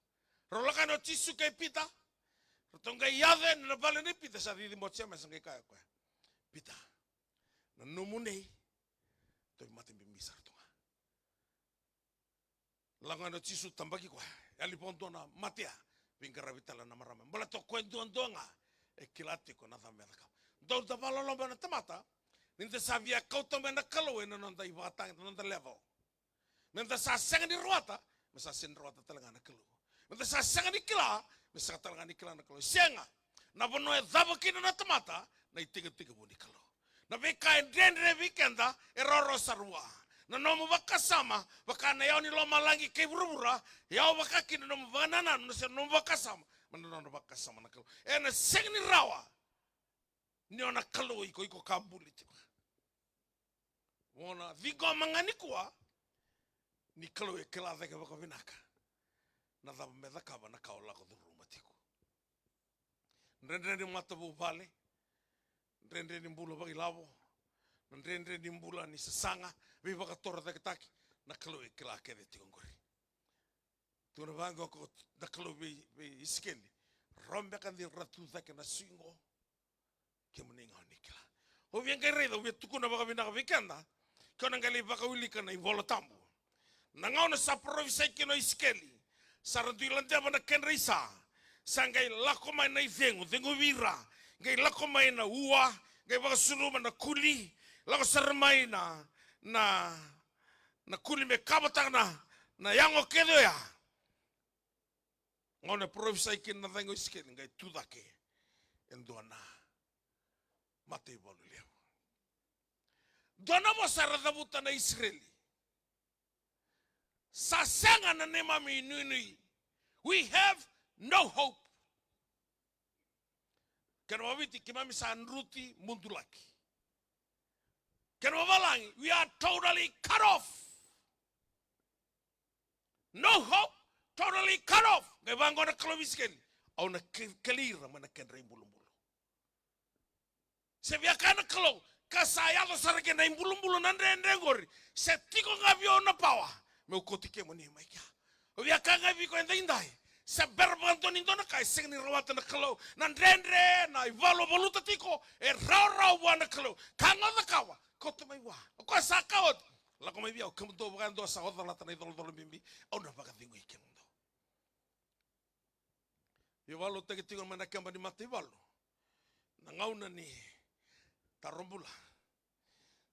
Rau lako yani o Jisu kei Pita. Ratou qai yaco yani na vale nei Pita, sa cici mai o Jemesa, qai kaya o koya, Pita, na nomu nei, tauvimate bibi sara tu ga. Lako yani o Jisu, tabaki koya. Yali vakadua na mate ya. Veiqaravi tale na marama. Baleta o koya duadua ga e kila tiko na cava me cakava. Dou da vakaloloma na tamata, ni da sa via kauta mai na Kalou ena noda ivakatagedegede, na noda level. Meda sa sega ni rawata, me sa sega ni rawata tale ga na Kalou. Meda sa sega ni kila, me sega tale ga ni kila na Kalou. Sega. Na vanua e cava kina na tamata, na itekitekivu ni Kalou. Na veika e dredre vei keda, e rawarawa sara vua. Na nomu vakasama, vaka na yawa ni lomalagi kei vuravura, e yawa vaka kina na nomu vakanananu, se na nomu vakasama, ma na nona vakasama na Kalou. Ena sega ni rawa. Ni o na Kalou iko, iko ka buli tiko. Mo na ciqoma ga nikua ni Kalou e kila cake vakavinaka na cava me cakava na ka o lako curuma tiko. Dredre ni matavuvale, dredre ni bula vakailavo, na dredre ni bula ni sasaga, veivakatorocaketaki, na Kalou e kila kece tiko qori. Tukuna vaqo ko na Kalou vei, vei Isikeli. Rau beka ni ra tu cake na siga qo. Kemuni ga o ni kila. Au via qai raica, au via tukuna vakavinaka vei keda. Ke o na qai lai vakawilika na iVola Tabu. Na gauna sa parofisai kina o Isikeli. Sa ra dui ladeva na kedra isa. Sa qai lako mai na icegu, ceguvi ira. Qai lako mai na ua, qai vakasuluma na kuli. Lako sara mai na, na, na kuli me kavataka na, na yago kece oya. Gauna e parofisai kina na cagi o Isikeli, qai tu cake e dua na mataivalu levu. Dua na vosa era cavuta na Isireli. Sa sega na neimami inuinui. We have no hope. Kena vakaviti, keimami sa druti mudulaki. Kena vavalagi, we are totally cut off. No hope, totally cut off. Qai vaqo na Kalou vei Isikeli. Au na ke-, kelei ira mai na kedra ibulubulu. Se via kaya na Kalou, ka sa yaco sara kina ibulubulu na dredre qori. Se tiko ga vei au na pawa. Meu kauti kemuni mai kea. Au via kaya ga vei iko edaidai. Se bera vakadua ni dua na ka e sega ni rawata na Kalou. Na dredre, na ivalu o valuta tiko, e rawarawa vua na Kalou. Ka ga o cakava, kauta mai vua. O koya sa ka oti. Lako mai vei au, kemudou vakayadua sa oca lata na icolacola bibi. Au na vakacegui kemudou. Veivakalotutaki tiko mai na keba ni mataivalu. Na gauna ni taro bula.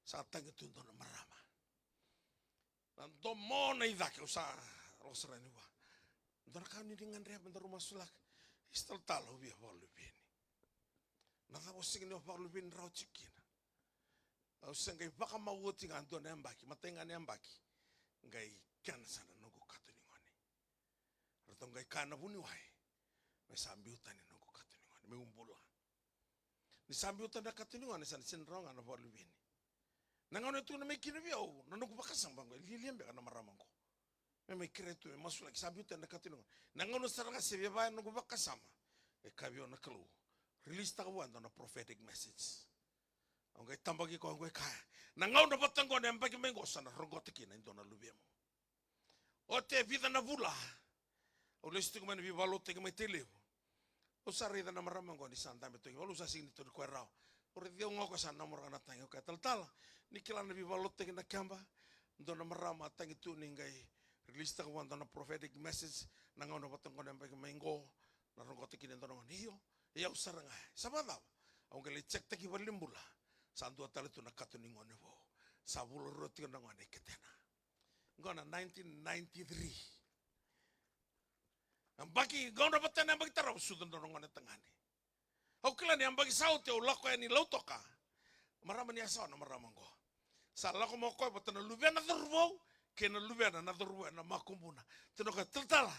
Sa tagi tu dua na marama. Na domo na i cake au sa lako sara yani vua. Dua na ka ni ni gadreva me daru masulaka. Isa talatala, au via vakaluveni. Na cava o sega ni o vakaluveni rawa tiko kina? Au se qai vakamau oti ga dua na yabaki, matai ga na yabaki. Qai kena sa na noqu katonigone. Ratou qai kaya na vuniwai me sa biu tani na noqu katonigone, meu bula. Ni sa biu tani na katonigone, sa na sega ni rawa ga na vakaluveni. Na gauna e tukuna mai kina vei au na noqu vakasama, qai lialia beka na marama qo. Me mai kerea tu me masulaki, sa biu tani na katonigone. Na gauna sara ga se via vaya na noqu vakasama, e kaya vei au na Kalou, release taka vua e dua na prophetic message. Au qai tabaki koya, au qai kaya, na gauna vata qo na yabaki mai qo sa na roqota kina e dua na luvemu. Oti e vica na vula au lesu tiko mai na veivakalotutaki mai Tailevu. Au sa raica na marama qo ni sa dabe toki valu, au sa sega ni tauri koya rawa. Au raici au ga o koya sa namoraka na tagi, au kaya, talatala, ni kila na veivakalotutaki na keba, dua na marama a tagi tu ni qai release taka vua dua na prophetic message, na gauna vata qo na yabaki mai qo na roqota kina e dua na gone. Io, e au sara ga. Sa vakacava? Au qai lai check taki valenibula. Sa dua tale tu na katonigone vou. Sa vula rua tiko na gone e ketena. Qo na nineteen ninety-three. Yabaki, gauna vata na yabaki tarava, sucu dua na gone tagane. Au kila ni yabaki sa oti au lako yani Lautoka. Marama ni Yasawa na marama qo. Sa lako mai o koya vata na luvena cauravou kei na luvena na cauravou ena makubuna. Tukuna o koya, talatala,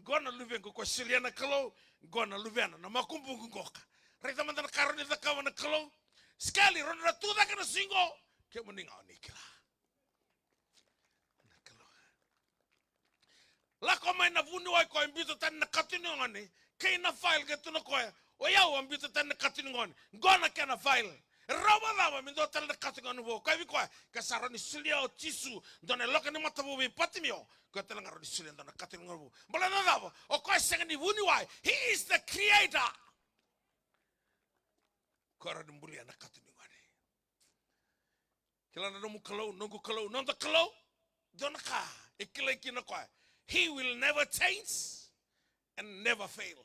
qo na luvequ, koya solia na Kalou, qo na luvena na makubuqu qoka. Raica mada na ka rawa ni cakava na Kalou. Sikeli, rawa ni ra tu cake na siga qo. Kemuni ga o ni kila. Na Kalou. Lako mai na vuniwai, koya e biuta tani na katonigone kei na file, qai tukuna o koya, o yau a biuta tani na katonigone, qo na kena file. E rawa vakacava me dua tale na katonigone vou? Koya vei koya, ke sa rawa ni solia o Jisu dua na yaloka ni mata vou vei Patimeo, koya tale ga rawa ni solia dua na katonigone vou. Baleta na cava? O koya sega ni vuniwai. He is the creator. Koya rawa ni bulia na katonigone. Kila na nomu Kalou, noqu Kalou, noda Kalou. Dua na ka e kilai kina o koya. He will never change and never fail.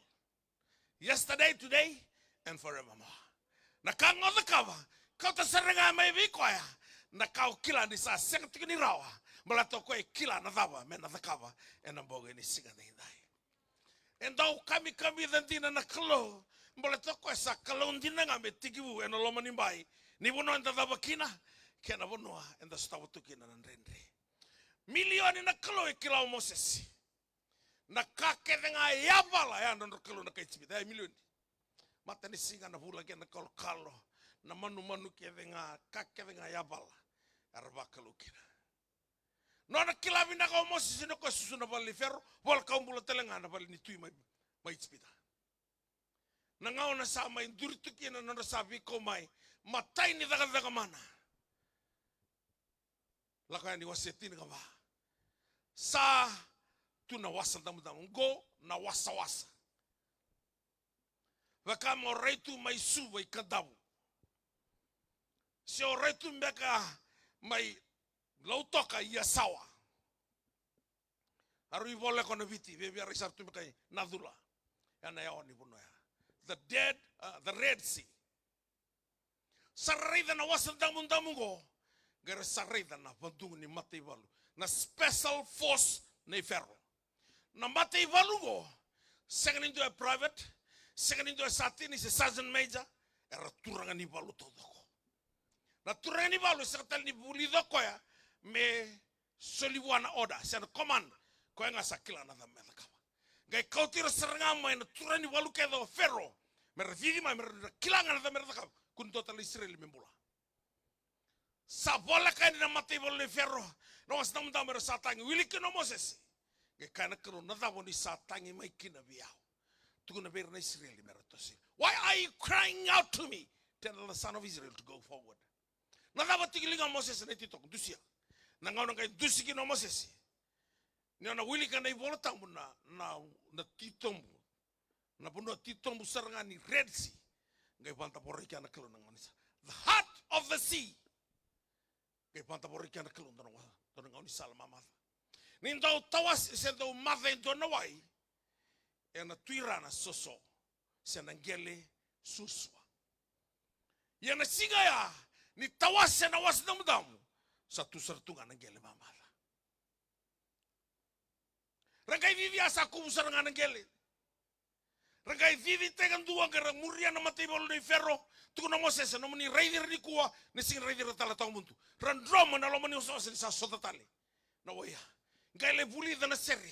Yesterday, today, and forevermore. Na ka ga o cakava, kauta sara ga mai vei koya. Na ka o kila ni sa sega tiko ni rawa, Baleta o koya e kila na cava me na cakava ena bogi ni siga edaidai. E dau kamikamica dina na Kalou, baleta o koya sa Kalou dina ga me tekivu ena loma ni bai, ni vanua eda cava kina, kei na vanua eda sotava tu kina na dredre. Milioni na Kalou e kila o Mosese. Na ka kece ga e yavala, ya na nodra kalou na kai Ijipita, ya e milioni. Matanisiga, na vula kei na kalokalo, na manumanu kece ga, ka kece ga e yavala, era vakalou kina. Nona kila vinaka o Mosese ni o koya susu na vale ni Fero, volekau bula tale ga na vale ni tui mai, mai Ijipita. Na gauna sa mai duri tu kina na nodra sa veikau mai, matai ni cakacaka mana. Lako Yani wase tinikava. Sa tu na Wasa Damudamu, qo na wasawasa. Vaka mo rai tu mai Suva i Kadavu, se o rai tu beka mai Lautoka i Yasawa. A rui voleka na Viti, via, via rai sara tu beka i Nacula. Ya na yawa ni vanua ya. The dead, uh, the Red Sea. Sa ra raica na Wasa Damudamu qo, qai ra sa raica na vadugu ni mataivalu, na special force nei Fero. Na mataivalu qo, sega ni dua e private, sega ni dua e satini se sergeant major, era turaga ni valu taucoko. Na turaga ni valu e sega tale ni vulica o koya me soli vua na order se na command, koya ga sa kila na cava me cakava. Qai kauti ira sara ga mai na turaga ni valu kece o Fero, me ra cici mai, me ra kila ga na cava me ra cakava. Kua ni dua tale na Isireli me bula. Sa voleka yani na mataivalu nei Fero, na Wasa Damudamu era sa tagi, wili kina o Mosese. Qai kaya na Kalou, na cava o ni sa tagi mai kina vei au? Tukuna vei ira na Isireli me ra toso. Why are you crying out to me? Tell the son of Israel to go forward. Na cava tiko e liga o Mosese na ititoko, dusia. Na gauna qai dusi kina o Mosese, ni o na wilika na iVola Tabu, na, na, na titobu, na vanua titobu sara ga ni Red Sea. Qai vadavora i kea na Kalou na gaunisala. The heart of the sea. Qai vadavora i kea na Kalou dua na wa-, dua na gaunisala mamaca. Ni dau tawase se dau maca e dua na wai, ena tu i ra na soso se na qele suasua. Ia na siga ya ni tawase na Wasa Damudamu, sa tu sara tu ga na qele mamaca. Ra qai cici, a sa kuvu sara ga na qele. Ra qai cici tale kadua, qai ra muria na mataivalu nei Fero. Tukuna o Mosese, nomuni raici ira nikua, ni sega ni raici ira tale tawamudu. Ra dromu ena loma ni wasawasa ni sa sota tale na wai ya. Qai lai vulica na sere.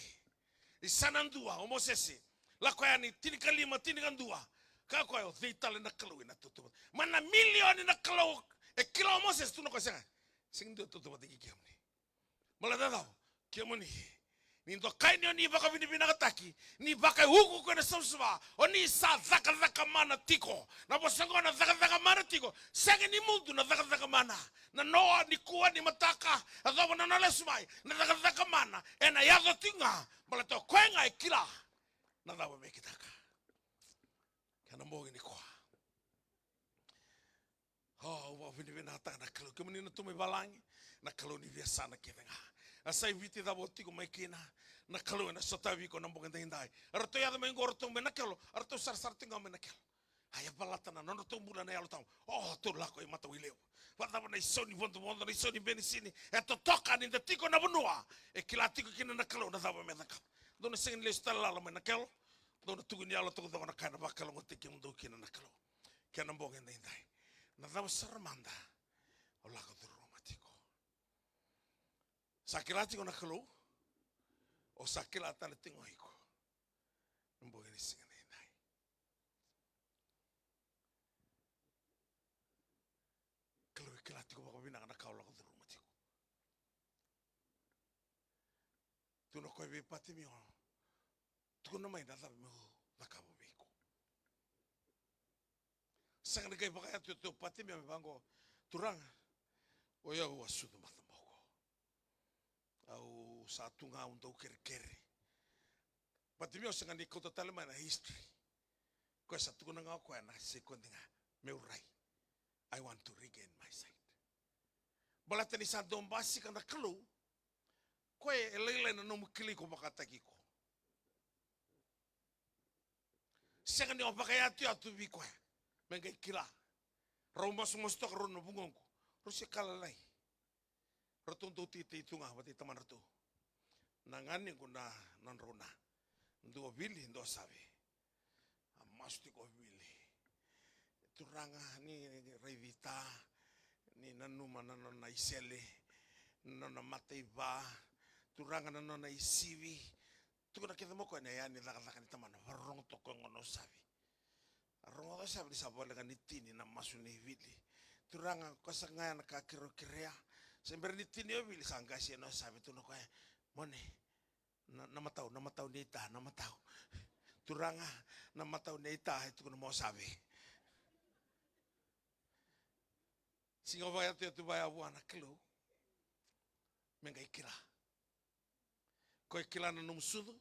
Ni sa na dua o Mosese. Lako Yani tinikalima, tinikadua. Kaya o koya, o cei tale na Kalou ena tautauvata? Mai na milioni na Kalou e kila o Mosese, tukuna o koya, sega. Sega ni dua e tautauvata kei kemuni. Baleta na cava? Kemuni, ni dokai ni o ni vakavinavinakataki, ni vakaiukuuku ena savasava, o ni sa cakacaka mana tiko. Na vosa qo na cakacaka mana tiko. Sega ni mudu na cakacaka mana. Na noa nikua, nimataka, yacova na nona lesu mai, na cakacaka mana ena yaco tiko ga, baleta o koya ga e kila na cava me kitaka. Kena bogi nikua. O, au vakavinavinakataka na Kalou. Kemuni na tu mai valagi, na Kalou ni veiyasana kece ga. A sa i Viti cava o tiko mai kina, na Kalou ena sotavi iko na bogi edaidai. Eratou yaco mai qo, eratou mai Nakelo, eratou sarasara tiko ga mai Nakelo. A yavalata na nodratou bula na Yalo Tabu. O, tou lako i Matawailevu. Vakacava na isau ni vodovodo, na isau ni benisini, e totoka ni da tiko na vanua e kila tiko kina na Kalou na cava me cakava. Dou na sega ni lesu tale lala mai Nakelo. Dou na tukuni Yalo Tabu, dou na kaya na vakalougatataki kemudou kina na Kalou. Kena bogi edaidai, na cava sara mada o lako curuma tiko? Sa kila tiko na Kalou, o sa kila tale tiko o iko? Na bogi ni siga edaidai, Kalou e kila tiko vakavinaka na ka o lako curuma tiko. Tukuna o koya vei Patimio, tukuna mai na cava meu cakava vei iko. Sega ni qai vakayatuyatu o Patimio me vaqo, Turaga, o yau a sucu mataboko. Au sa tu ga, au dau kerekere. Patimio sega ni kauta tale mai na history. Koya sa tukuna ga o koya na sekodi ga, meu rai. I want to regain my sight. Baleta ni sa dau basika na Kalou. Koya e lailai na nomu kilai iko vakataki iko. Sega ni o vakayatuyatu vei koya me qai kila. Rau masumasu toka rau na vugoqu. Rau se ka lalai. Ratou dau teitei tu ga vata i tamadratou. Na ganequ na nodrau na. Dua vili, dua save. A masu tiko o vili. Turaga ni raicita, ni nanuma na nona isele, na nona mataiva. Turaga na nona isivi. Tukuna kece mai o koya na iyaya ni cakacaka ni tamana, vakarorogo toka o koya gona o Savi. A rogoca o Savi ni sa voleka ni tini na masu nei Vili. Turaga, koya saka ga ya na ka keirau kerea. Se bera ni tini o Vili sa qase yani o Savi, tukuna o koya, mone, na, na matau, na matau nei ta, na matau. Turaga, na matau nei ta, e tukuna mai o Savi. Siga vakayatuyatu vaya vua na Kalou. Me qai kila. Koya e kila na nomu sucu,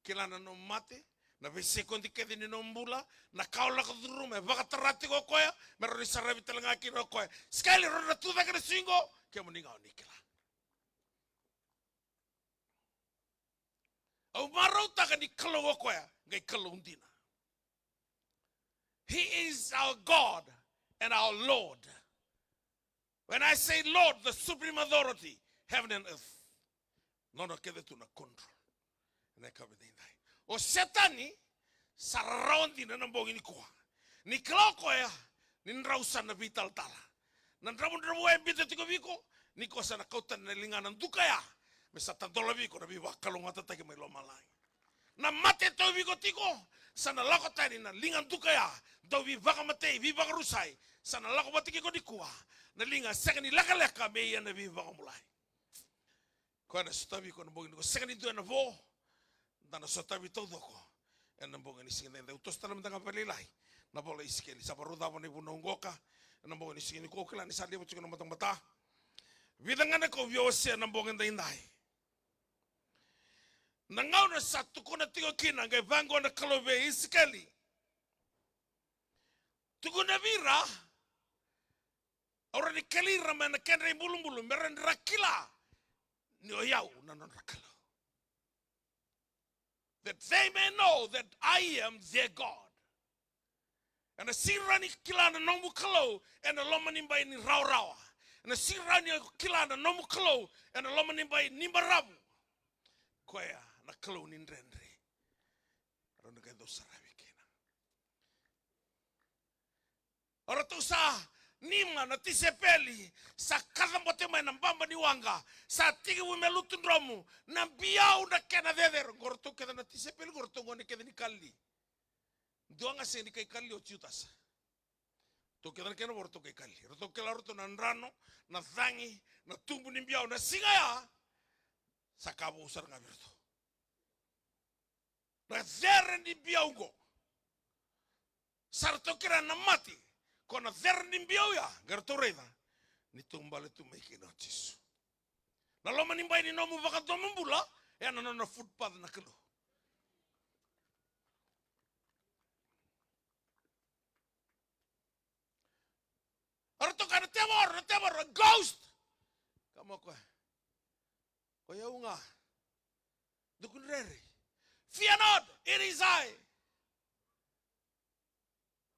kila na nomu mate, na veisekodi kece ni nomu bula, na ka o lako curuma, e vakatara tiko o koya, me rawa ni saravi tale ga kina o koya. Sikeli, rawa ni na tu cake na siga qo, kemuni ga o ni kila. Au marautaka ni Kalou o koya, qai Kalou dina. He is our God and our Lord. When I say Lord, the supreme authority, heaven and earth. Nona kece tu na control. Ena yakavi edaidai. O Setani, sa rarawa dina na bogi nikua. Ni kila o koya, ni drau sa na veitalatala. Na dravudravua e biuta tiko vei iko, ni ko sa na kau tani na ligana duka ya. Me sa tadola vei iko na veivakalougatataki mai lomalagi. Na mate e tauvi iko tiko, sa na lako tani na liga duka ya, dau veivakamatei, veivakarusai, sa na lako vata kei iko nikua, na liga sega ni lekaleka me ia na veivakabulai. Koya na sotavi iko na bogi nikua, sega ni dua ena vo, da na sotavi taucoko. Ena bogi ni siga edaidai, au toso tale mada ga vakalailai, na vola i Isikeli, sa varau cava na ivunau qoka, ena bogi ni siga nikua, au kila ni sa levu tiko na matamata. Vica ga na ka au via wasea na bogi edaidai. Na gauna sa tukuna tiko kina, qai vaqo na Kalou vei Isikeli. Tukuna vei ira, au rawa ni keli ira mai na kedra ibulubulu, me rawa ni ra kila, ni o yau na nodra Kalou. That they may know that I am their God. Ena sega ni kila na nomu Kalou ena loma ni bai ni rawarawa. Ena sega ni kila na nomu Kalou ena loma ni bai ni baravu. Koya na Kalou ni dredre. Rawa ni qai dau saravi kina. O ratou sa nima na tisaipeli, sa kacabote mai na baba ni waqa, sa tekivu me lutu dromu, na biau na kena cecere. Qo ratou kece na tisaipeli, qo ratou gone kece ni Kalili. Dua ga sega ni kai Kalili o Jutasa. Ratou kece na kena vo ratou kai Kalili. Ratou kila ratou na drano, na cagi, na tubu ni biau, na siga ya. Sa ka vou sara ga vei ratou. Na cere ni biau qo. Sa ratou kila na mate, ko na cere ni biau ya, qai ratou raica ni taubale tu mai kina o Jisu. Na loma ni bai ni nomu vakadomobula, e na nona footpath na Kalou. A ratou kaya na tevoro, na tevoro, ghost. Kaya mai o koya, o yau ga. Dou kua ni rere. Fear not, it is I.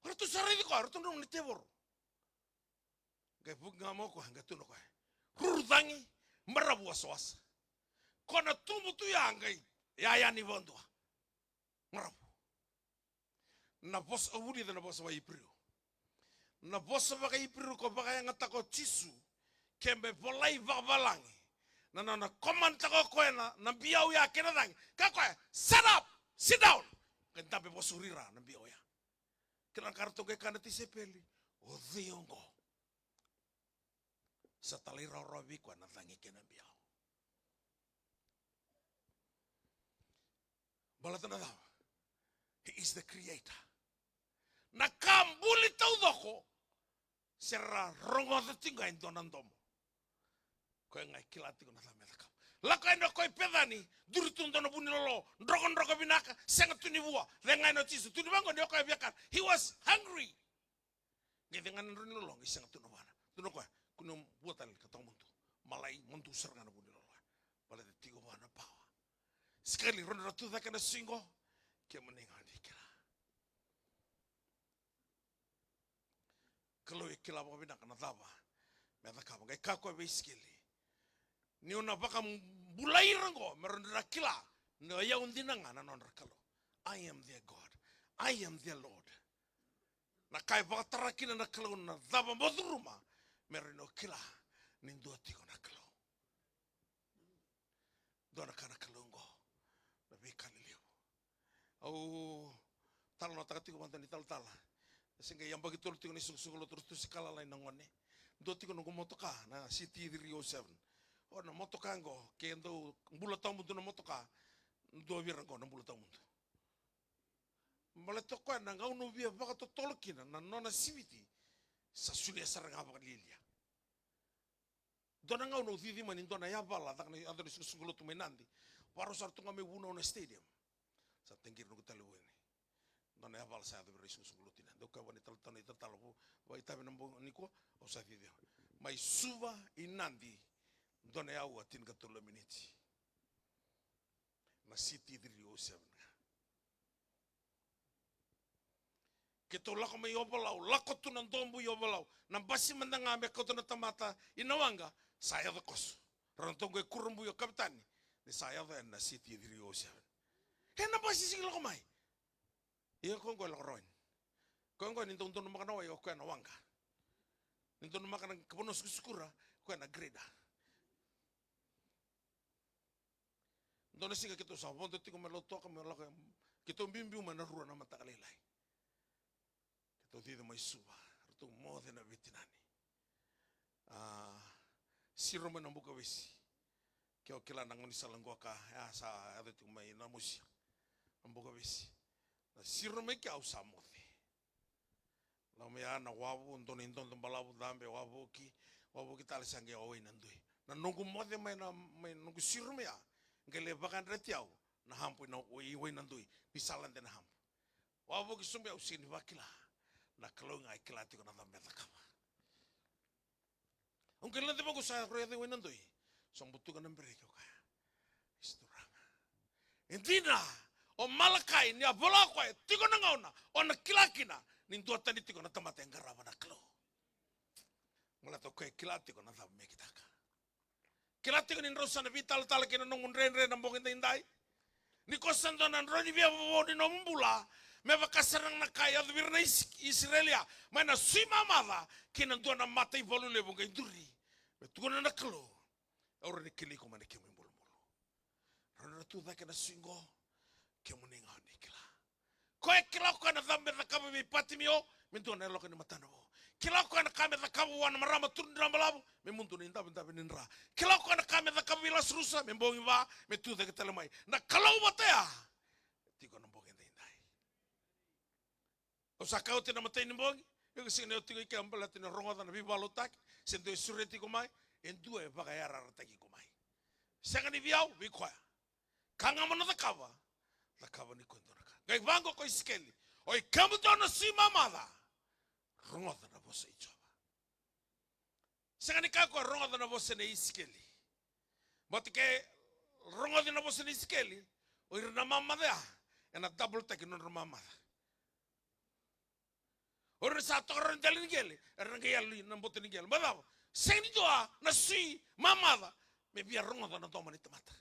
A ratou sa raici koya, ratou drau na tevoro. Qai vuki ga mai o koya, qai tukuna o koya, ruru cagi, maravu wasawasa. Ko na tubu tu ya qai yaya ni vakadua. Maravu. Na vosa, au vulica na vosa vakaIperiu. Na vosa vakaIperiu ko vakayagataka o Jisu, ke me volai vakavalagi. Na nona commandtaka o koya na, na biau ya kei na cagi. Kaya o koya, shut up, sit down. Qai dabe vakasauri ira na biau ya. Kila na ka ratou qai kaya na tisaipeli, o cei oqo? Sa talairawarawa vei koya na cagi kei na biau. Baleta na cava? He is the creator. Na ka buli taucoko, se ra rogoca tiko ga e dua na domo. Koya ga e kila tiko na cava me cakava. Lako yani o koya i Pecani, duri tu dua na vunilolo, drokadroka vinaka, sega tu ni vua, cega yani o Jisu, tu ni vaqo ni o koya via kana. He was hungry. Qai cega na drau ni lolo, qai sega tu na vana. Tukuna o koya, kua ni vua tale ka toka mudu. Malai mudu sara ga na vunilolo. Baleta tiko vua na pawa. Sikeli, rawa ni ra tu cake na siga qo. Kemuni ga ni kila. Kalou e kila vakavinaka na cava me cakava. Qai kaya o koya vei Sikeli, Niu na vakabulai ira oqo me rawa ni ra kila ni o i au dina ga na nodra Kalou. I am their God. I am their Lord. Na ka e vakatara kina na Kalou na cava mo curuma, me rawa ni o kila ni dua tiko na Kalou. Dua na ka na Kalou oqo, na veika lelevu. Au talanoataka tiko vata ni talatala. Se qai yabaki tolu tiko na isoqosoqo lotu, ra tusi ka lalai na gone. Dua tiko noqu motoka, na C T three oh seven. O na motoka oqo, ke dau bula tawamudu na motoka, dua vei ira oqo na bula tawamudu. Baleta o koya na gauna au via vakatotolo kina na nona siviti, sa solia sara ga vakalialia. Dua na gauna au cici mai ni dua na yavala, caka na yaco na isoqosoqo lotu mai Nadi. Vakarau sara tu ga mai vunau na stadium. Sa teqiri noqu talevoni. Dua na yavala sa yaco vei ira na isoqosoqo lotu i Nadi. Au kaya vua na italatala, na italatala, vakaitavi na bogi nikua, au sa cici mai Suva i Nadi. Dua na yaua tinikatolu na miniti. Na C T three oh seven ga. Keitou lako mai Ovalau, lako tu na dobu i Ovalau. Na basi mada ga me kauta na tamata i Nawaqa, sa yaco koso. Rau na toqo e kurabui o kapitani, ni sa yaco yani na C T three oh seven. E na basi sigi lako mai. Ia ko oqo e lako rawa yani. Ko oqo ni dau donumaka na wai, o koya na waqa. Ni donumaka na vanua sukusukura, o koya na grader. Dua na siga keitou sa vodo tiko mai Lautoka, mai lako, keitou biubiu mai na rua na mataka lailai. Keitou cici mai Suva, ratou moce na veitinani. A, siro mai na bukavesi. Ke o kila na gaunisala qo ka, ya sa yaco tiko mai Namosi. Na bukavesi. Na siro mai ke au sa moce. Lako mai ya na wavu, dua na idodo balavu, cabe, wavoki, wavoki tale sa qai wai na dui. Na noqu moce mai na, mai noqu siro mai ya, qai lai vakayadrati au na habu ina wai, wai na dui, ni sa lade na habu. Wavoki sobu au sega ni vakila. Na Kalou ga e kila tiko na cava me cakava. Au qai lade vaqo sa raica wai na dui. Sa butuka na bereki o kaya. Is Turaga. E dina, o Malakai, ni a vola o koya, tiko na gauna, o na kila kina, ni duatani tiko na tamata e qarava na Kalou. Baleta o koya e kila tiko na cava me kitaka. Kila tiko ni drau sa na veitalatala kei na noqu dredre na bogi daidai. Ni ko sa dua na drau ni via vovou ni nomu bula, me vaka sara ga na ka e yaco vei ira na Is-, Isireli ya, mai na sui mamaca, kei na dua na mataivalu levu qai duri. Me tukuna na Kalou, au rawa ni kilai iko mai na kemu ibulubulu. Rawa ni ra tu cake na sui qo, kemuni ga o ni kila. Koya e kila o koya na cava me cakava vei Patimio, me dua na yaloka ni matana vo. Kila o koya na ka me cakava vua na marama turu ni dra balavu, me mudu na idavedave ni dra. Kila o koya na ka me cakava vei Lasarusa, me bogi va, me tu cake tale mai. Na Kalou vata ya, tiko na bogi daidai. Au sa kaya oti na matai ni bogi, iko sega ni o tiko i kea baleta ni o rogoca na veivakalotutaki, se dua e sureti iko mai, e dua e vakayarayarataki iko mai. Sega ni vei au, vei koya. Ka ga mo na cakava, cakava ni ko e dua na ka. Qai vaqo ko Isikeli, o i kemudou na sui mamaca, rogoca na vosa i Jiova. Sega ni kaya ko rogoca na vosa nei Isikeli. Baleta ke rogoci na vosa nei Isikeli, o ira na mamaca ya, ena double taki na nodra mamaca. O ira sa toka rawa ni dela ni qele, era na qai yali na boto ni qele. Baleta cava? Sega ni dua na sui mamaca me via rogoca na domo ni tamata.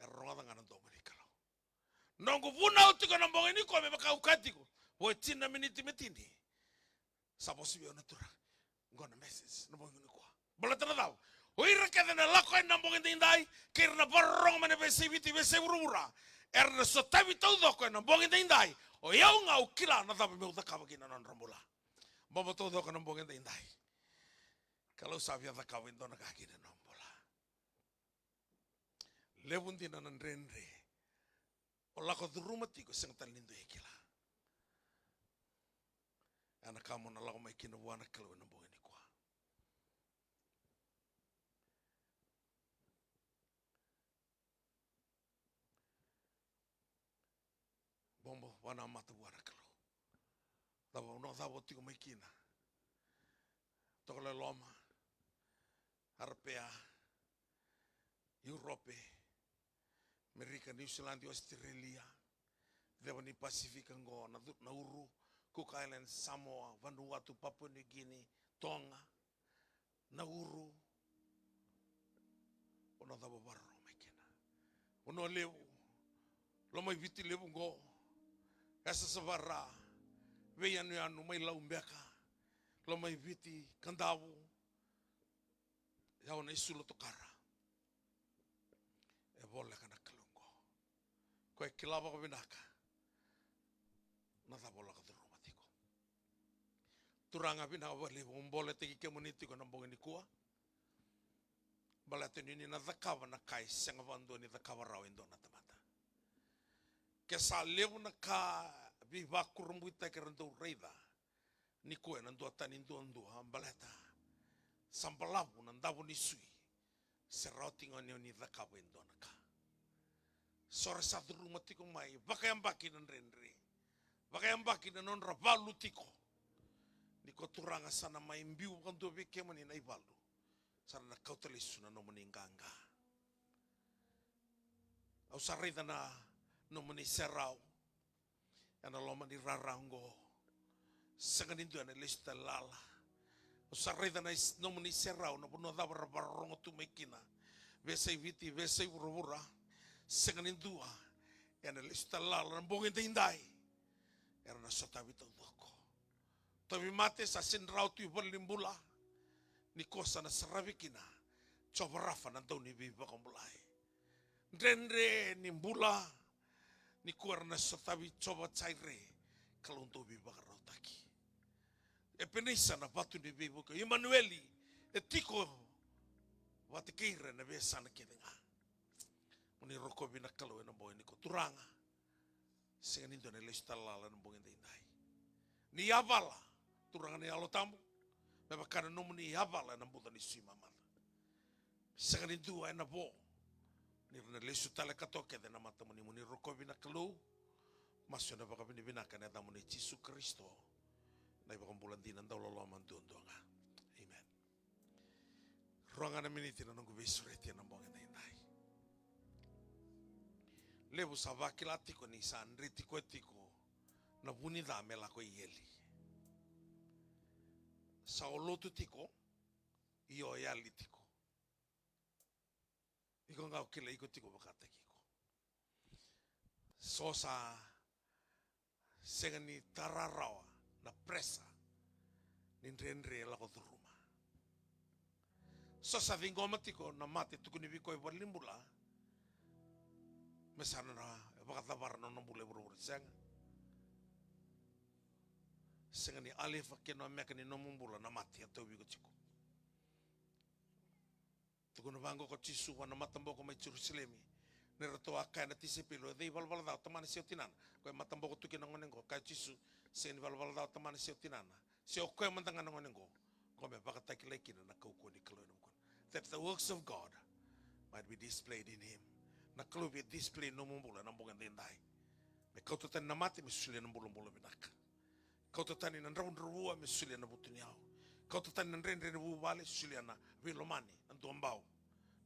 Era rogoca ga na domo ni Kalou. Noqu vunau tiko na bogi nikua me vaka au kaya tiko, vo e tini na miniti me tini. Sa vosa vei au na Turaga. Qo na message na bogi nikua. Baleta na cava? O ira kece na lako ena bogi daidai, kei ira na vakarorogo mai na veiyasai Viti, veiyasai vuravura, era na sotavi taucoko ena bogi daidai. O yau ga au kila na cava meu cakava kina na nodra bula. Bobo taucoko na bogi daidai. Kalou sa via cakava e dua na ka kina na nomu bula. Levu dina na dredre o lako curuma tiko, sega tale ni dua e kila. Ena ka mo na lako mai kina vua na Kalou ena bogi nikua. Bobo, vakanamata vua na Kalou. Cava, na cava o tiko mai kina? Tokalau e loma, Arapea, Europe, Amerika, New Zealand, Australia, ceva ni Pasifika qo, na, Nauru, Cook Islands, Samoa, Vanuatu, Papua New Guinea, Toga, Nauru, Cava vakarorogo mai kina? Vanua Levu, Lomaiviti levu qo, Yasayasa Vara, veiyanuyanu mai Laubeka, Lomaiviti, Kadavu, Yaunaisulotokara. E voleka na Kalou qo. Koya e kila vakavinaka na cava o lako curuma tiko. Turaga, vinaka vakalevu, au boletaki kemuni tiko na bogi nikua. Baleta ni ni na cakava na ka e sega vakadua ni cakava rawa e dua na tamata. Ke sa levu na ka veivakurabuitaki era dau raica nikua ena duatani duadua, baleta sa balavu na davo ni sui, se rawa tiko ga ni o ni cakava e dua na ka. So era sa curuma tiko mai, vakayabaki na dredre, vakayabaki na nodra valu tiko. Nikua Turaga, sa na mai biu vakadua vei kemuni na ivalu. Sa na kauta lesu na nomuni qaqa. Au sa raica na nomuni serau ena loma ni rara oqo. Sega ni dua ena lesu tale lala. Au sa raica na is-, nomuni serau, na vanua cava era vakarorogo tu mai kina. Veiyasai Viti, veiyasai vuravura. Sega ni dua ena lesu tale lala na bogi edaidai. Era na sotavi taucoko. Tauvimate sa sega ni rawa tu i valenibula. Nikua sa na saravi kina Jiova Rafa, na Dauveivakabulai. Dredre ni bula, nikua era na sotavi Jiova Jaire, Kalou dauveivakarautaki. Epenisa, na vatu ni veivuke. Imanueli, e tiko vata kei ira ena veiyasana kece ga. Mo ni rokovi na Kalou ena bogi nikua Turaga. Sega ni dua ena lesu tale lala ena bogi edaidai. Ni yavala, Turaga na Yalo Tabu, me vaka na nomuni yavala ena buca ni sui mamaca. Sega ni dua ena vo ni ra na lesu tale ka toka kece na matamuni. Mo ni rokovi na Kalou. Masu ena vakavinavinaka ena yacamuni Jisu Karisito, na iVakabula dina, dauloloma duadua ga. Amen. Rua ga na miniti na noqu veisureti ena bogi edaidai. Levu sa vakila tiko ni sa dreti koya tiko na vu ni ca me lako i eli. Sa o lotu tiko, ia o yali tiko. Iko ga o kilai iko tiko vakataki iko. So sa sega ni tara rawa na pressure ni dredre e lako curuma. So sa ciqoma tiko na mate, tukuni vei koya i valenibula, me sa na vakacavara na nona bula e vuravura. Sega. Sega ni Alefa kei na Omeka ni nomu bula na mate, e tauvi iko tiko. Tukuna vaqo ko Jisu vua na mataboko mai Jerusalemi, ni ratou a kaya na tisaipeli, o cei valavala ca, o tamana se o tinana? Koya e mataboko tu kina na gone qo, kaya o Jisu, sega ni valavala ca o tamana se o tinana, se o koya mada ga na gone qo, qo me vakatakilai kina na kaukauwa ni Kalou ena vukuna. That the works of God might be displayed in him. Na Kalou via display nomu bula ena bogi edaidai. Me kauta tani na mate, me solia na bulabula vinaka. Kauta tani na dravudravua, me solia na vutuniyau. Kauta tani na dredre ni vuvale, solia na veilomani, na duabau.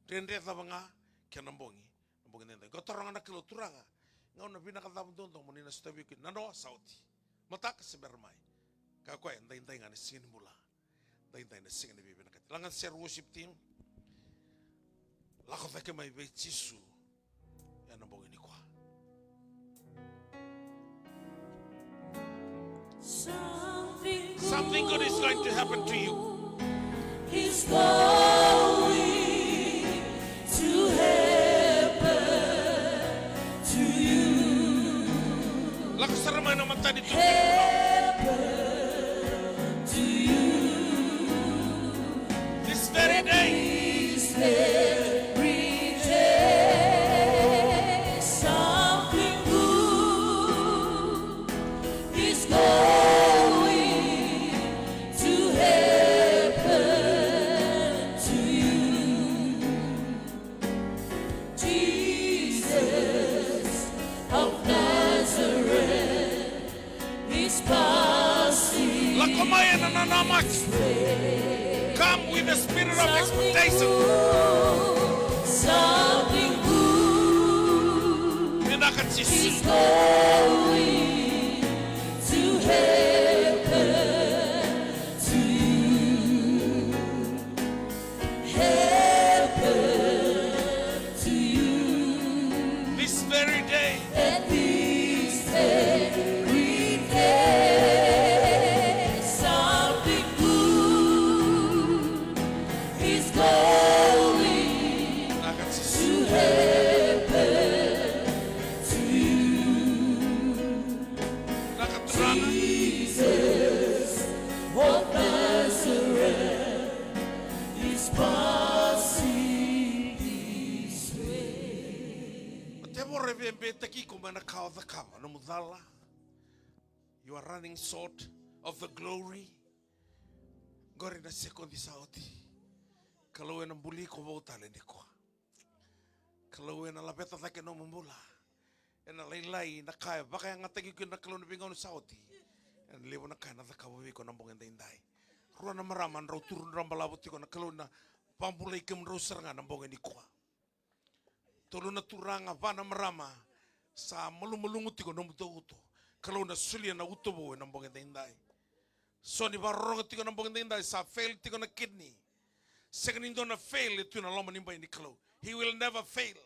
Dredre cava ga, kena bogi, na bogi edaidai. Qo taroga na Kalou, Turaga, gauna vinaka cava duadua mo ni na sotavi iko kina? Nanoa, sa oti. Mataka, se bera mai. Kaya o koya, edaidai ga na siga ni bula. Daidai na siga ni veivinakati. Laga na sere worship team. Lako cake mai vei Jisu ena bogi nikua. Something good is going to happen to you. Is going to happen to you. Lako sara mai na matanitu. Happen to you. This very day. This very day, something good is going to happen to you. Jesus of Nazareth is passing. Lako mai ena nanamaki. Come with the spirit of expectation. Something good, something good. Vinaka Jisu. Is going to happen to you. Happen Bebetaki iko mai na ka o cakava, nomu cala. You are running short of the glory. Qori na sekodi sa oti. Kalou ena buli iko vou tale nikua. Kalou ena laveta cake nomu bula. Ena lailai na ka e vakayagataki iko kina na Kalou na veigauna sa oti. Ena levu na ka ena cakava vei iko na bogi edaidai. Rua na marama drau turu drau balavu tiko, na Kalou na vabulai kemudrau sara ga na bogi nikua. Tolu na turaga, va na marama, sa malumalumu tiko nomu uto. Kalou na solia na uto vou ena bogi edaidai. So ni vakarorogo tiko na bogi edaidai, sa fail tiko na kidney. Sega ni dua na fail e tu ena loma ni bai ni Kalou. He will never fail.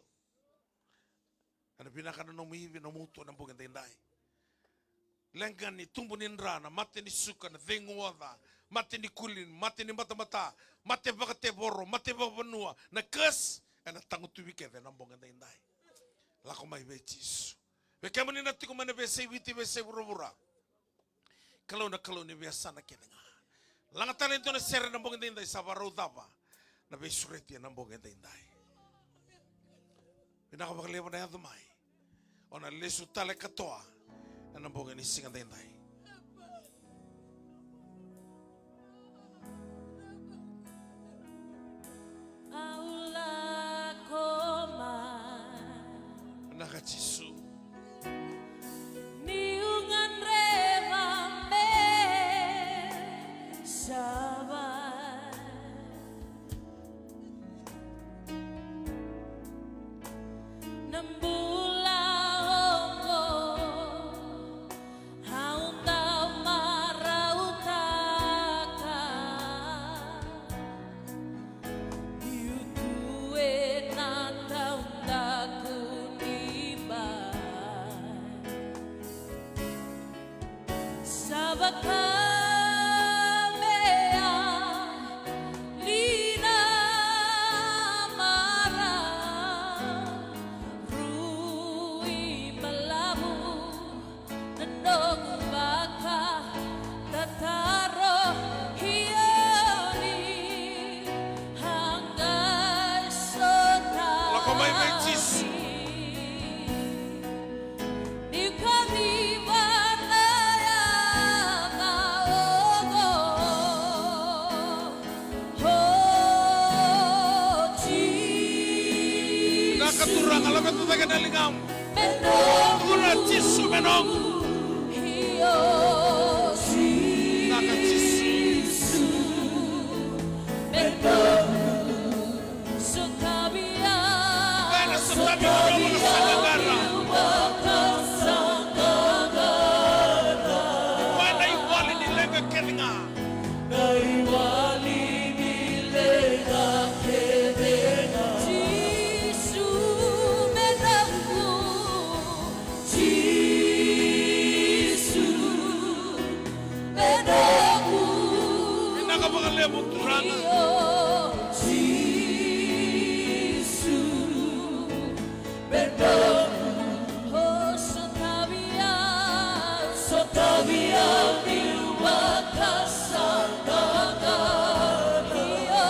Ena vinaka na nomu ivi, nomu uto ena bogi edaidai. Leqa ni tubu ni dra, na mate ni suka, na cegu oca, mate ni kuli, mate ni batabata, mate vakatevoro, mate vakavanua, na curse ena tagutuvi kece ena bogi edaidai. Lako mai vei Jisu. Vei kemuni na tiko mai na veiyasai Viti, veiyasai vuravura. Kalou na Kalou ni veiyasana kece ga. Laga tale e dua na sere ena bogi edaidai, sa vakarau cava na veisureti ena bogi edaidai. Vinaka vakalevu na yaco mai. O na lesu tale katoa ena bogi ni siga edaidai. Au lako mai. Vinaka Jisu. Niu gadreva me savai. Na bula oqo au dau marautaka. Niu tu ena taudaku ni bai. Sa vaka me yali na marau, rui balavu na noqu vakatataro, ia ni qai sota. Lako mai vei Jisu. Ni kaciva na yaga oqo. O Jisu. Vinaka Turaga, laveta cake na ligamu. Me noqu. Tukuna Jisu me noqu. Io Jisu. Vinaka Jisu. Me noqu. Sotavi au. Ena sotavi au na vakasaqaqara. Vakasaqaqara. Koya na iwali ni leqa kece ga. Na iwali ni leqa kece ga. Jisu me noqu. Jisu me noqu. Vinaka vakalevu Turaga. Io, Jisu me noqu. O sotavi au. Sotavi au niu vakasaqaqara. Io,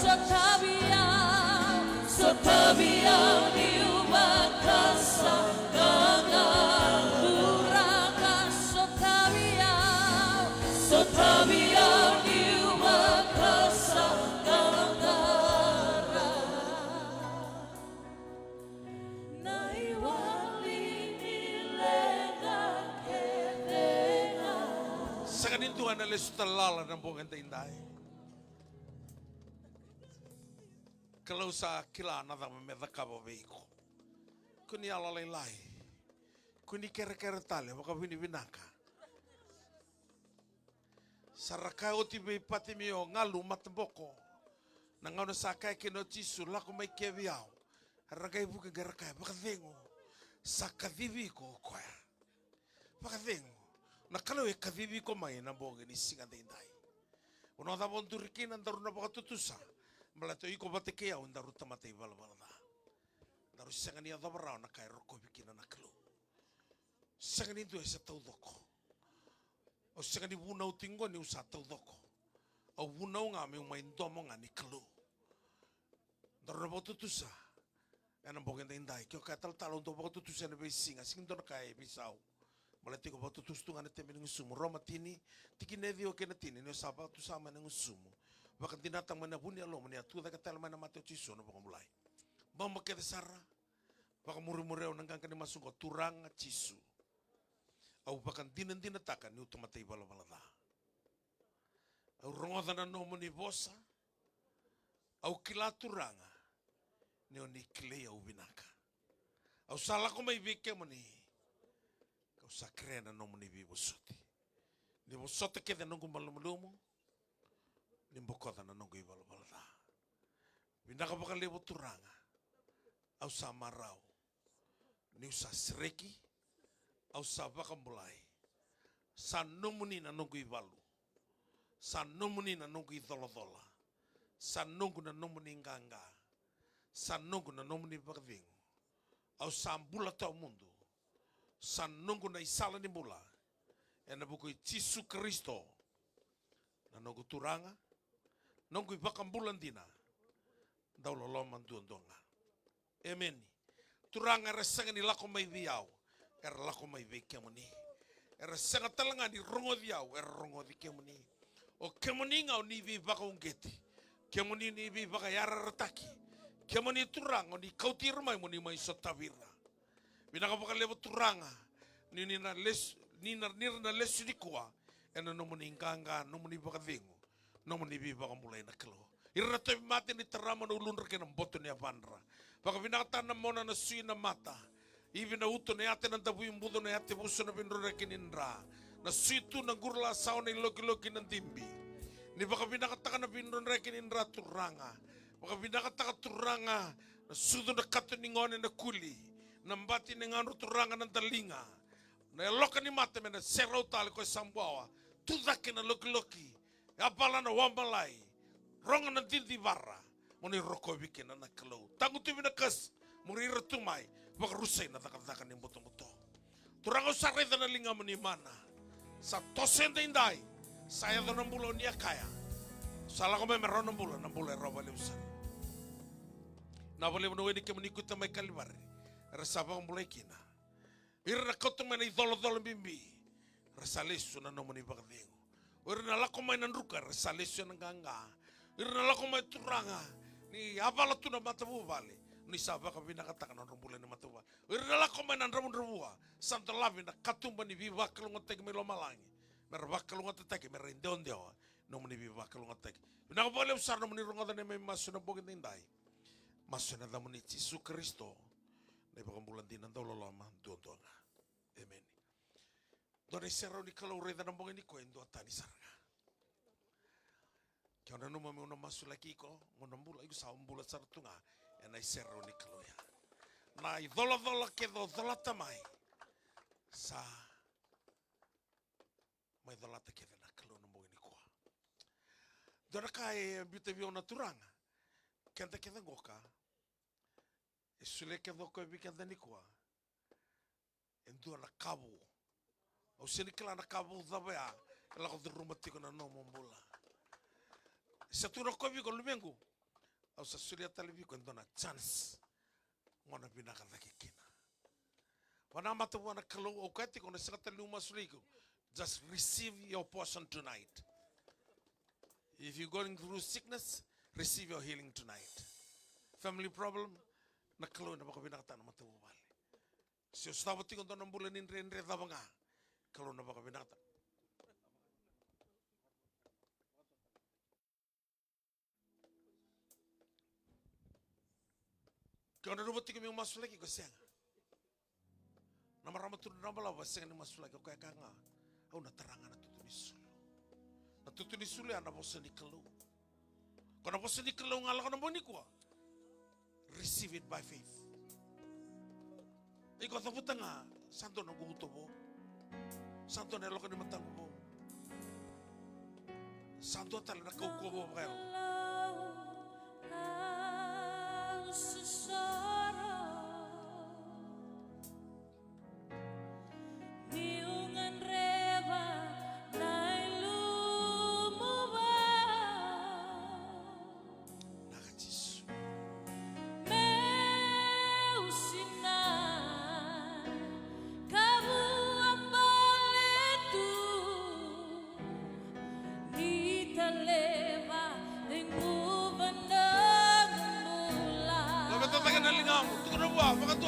sotavi au. Sotavi au niu vakasaqaqara. Turaga, sotavi au. Sotavi au niu vakasaqaqara. Na iwali ni leqa kece ga. Sega ni dua ena lesu tale lala ena bogi edaidai. Kalou sa kila na cava me cakava vei iko. Kua ni yalolailai. Kua ni kerekere tale, vakavinavinaka. Sa ra kaya oti vei Patimeo, galu, mataboko. Na gauna sa kaya kina o Jisu, lako mai ke vei au. Era qai vuki qai ra kaya, vakacegu. Sa kacivi iko o koya. Vakacegu. Na Kalou e kacivi iko mai na bogi ni siga edaidai. Vanua cava o duri kina, daru na vakatutusa. Baleta o iko vata kei au daru tamata ivalavala ca. Daru sega ni yacova rawa na ka e rokovi kina na Kalou. Sega ni dua e sa taucoko. Au sega ni vunau tiko qo niu sa taucoko. Au vunau ga meu mai domo ga ni Kalou. Daru na vakatutusa. Ena bogi edaidai, ke o kaya talatala au dau vakatutusa ena veisiga, sega ni dua na ka e veisau. Baleta iko vakatutusa tu ga na tebe ni gusumu. Roma tini, tikina e ciwa kei na tini, ni o sa vakatutusa mai na gusumu, vakadinata mai na vu ni yalomu ni a tu cake tale mai na mate o Jisu na vakabulai. Baba kece sara, vakamurimuri au na qaqa ni masu oqo, Turaga Jisu. Au vakadinadinataka niu tamata ivalavala ca. Au rogoca na nomuni vosa. Au kila Turaga ni o ni kilai au vinaka. Au sa lako mai vei kemuni. Au sa kerea na nomuni veivosoti. Ni vosota kece na noqu malumalumu. Ni bokoca na noqu ivalavala ca. Vinaka vakalevu Turaga. Au sa marau. Niu sa sereki, au sa vakabulai. Sa nomuni na noqu ivalu. Sa nomuni na noqu icolacola. Sa noqu na nomuni qaqa. Sa noqu na nomuni vakacegu. Au sa bula tawamudu. Sa noqu na isala ni bula. Ena vuku i Jisu Karisito. Na noqu Turaga. Noqu iVakabula dina. Dau loloma duadua ga. Emeni. Turaga, era sega ni lako mai vei au, era lako mai vei kemuni. Era sega tale ga ni rogoci au, era rogoci kemuni. O kemuni ga o ni veivakauqeti. Kemuni ni veivakayarayarataki. Kemuni Turaga o ni kauti ira mai mo ni mai sotavi ira. Vinaka vakalevu Turaga, ni, ni na lesu, ni na, ni ra na lesu nikua ena nomuni qaqa, nomuni vakacegu. Nomuni veivakabulai na Kalou. Ira na tauvimate ni tarama na uludra kei na boto ni yavadra. Vakavinakataka na mona, na sui, na mata. Ivi, na uto, na yate, na davui buco, na yate vuso, na veidrodreki ni dra. Na sui tu, na qurulasawa, na ilokiloki, na dibi. Ni vakavinakataka na veidrodreki ni dra Turaga. Vakavinakataka Turaga. Na sucu na kato ni gone na kuli. Na bati ni gadro Turaga na daliga. Na yaloka ni mata me na serau tale ko e sa buawa. Tu cake na lokiloki. Yavala na wamalai. Rogo na didivara. Mo ni rokovi kina na Kalou. Tagutuvi na kasi. Muri ira tu mai. Vakarusai na cakacaka ni butobuto. Turaga au sa raica na ligamuni mana. Sa toso edaidai. Sa yaco na bula o ni a kaya. Sa lako mai me rawa na bula. Na bula e rawa vakalevu sara. Na vakalevu na wai ni kemuni kuta mai Kalivari. Era sa vakabulai kina. Ira na kauta mai na icolacola bibi, ra sa lesu na nomuni vakacegu. O ira na lako mai na druka, ra sa lesu ena qaqa. Ira na lako mai Turaga, ni yavala tu na matavuvale, ni sa vakavinakataka na nodra bula ni matavuvale. O ira na lako mai na dravudravua, sa dolavi na katuba ni veivakalougatataki mai lomalagi. Me ra vakalougatataki, me ra idewadewa, nomuni veivakalougatataki. Vinaka vakalevu sara nomuni rogoca na neimami masu ena bogi edaidai. Masu ena yacamuni Jisu Karisito, na iVakabula dina dau loloma duadua ga. Emeni. Dua na iserau ni Kalou raica na bogi nikua e dua tani sara ga. Ke o nanuma meu na masulaki iko, mo na bula, iko sa bula sara tu ga ena iserau ni Kalou ya. Na icolacola kece o colata mai. Sa mai colata kece na Kalou na bogi nikua. Dua na ka e biuta vei au na Turaga. Keda kece qoka. E solia kece o koya vei keda nikua. E dua na ka vou. Au sega ni kila na ka vou cava ya e lako curuma tiko na nomu bula. Se tukuna o koya vei iko, luvequ, au sa solia tale vei iko e dua na chance. Mo na vinaka cake kina. Vanamata vua na Kalou, au kaya tiko, o na sega tale ni masulaki iko. Just receive your portion tonight. If you're going through sickness, receive your healing tonight. Family problem, na Kalou ena vakavinakataka na matavuvale. Se o sotava tiko dua na bula ni dredre cava ga, Kalou na vakavinakataka. Ke o nanuma tiko meu masulaki iko, sega. Na marama tu na drau balavu a sega ni masulaki, o koya e kaya ga, au na tara ga na tutu ni sulu. Na tutu ni sulu ya na vosa ni Kalou. Ko na vosa ni Kalou ga lako na bogi nikua. Receive it by faith. Iko cavuta ga, sa dua na noqu uto vou. Sa dua na yaloka ni mataqu vou. Sa dua tale na kaukauwa vou vakayalo. Vinaka Jisu.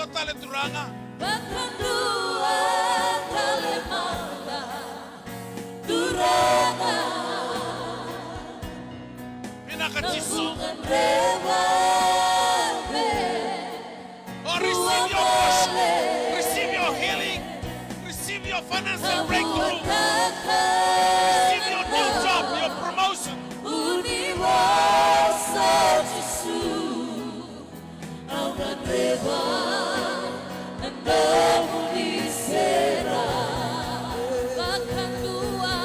Tale Turaga. Vakadua tale mada, Turaga. Vinaka Jisu. Ka buka dreva. Oh, receive your wash. Receive your healing. Receive your financial breakthrough. Receive your new job, your promotion. Au gadreva na nomuni sere. Vakadua,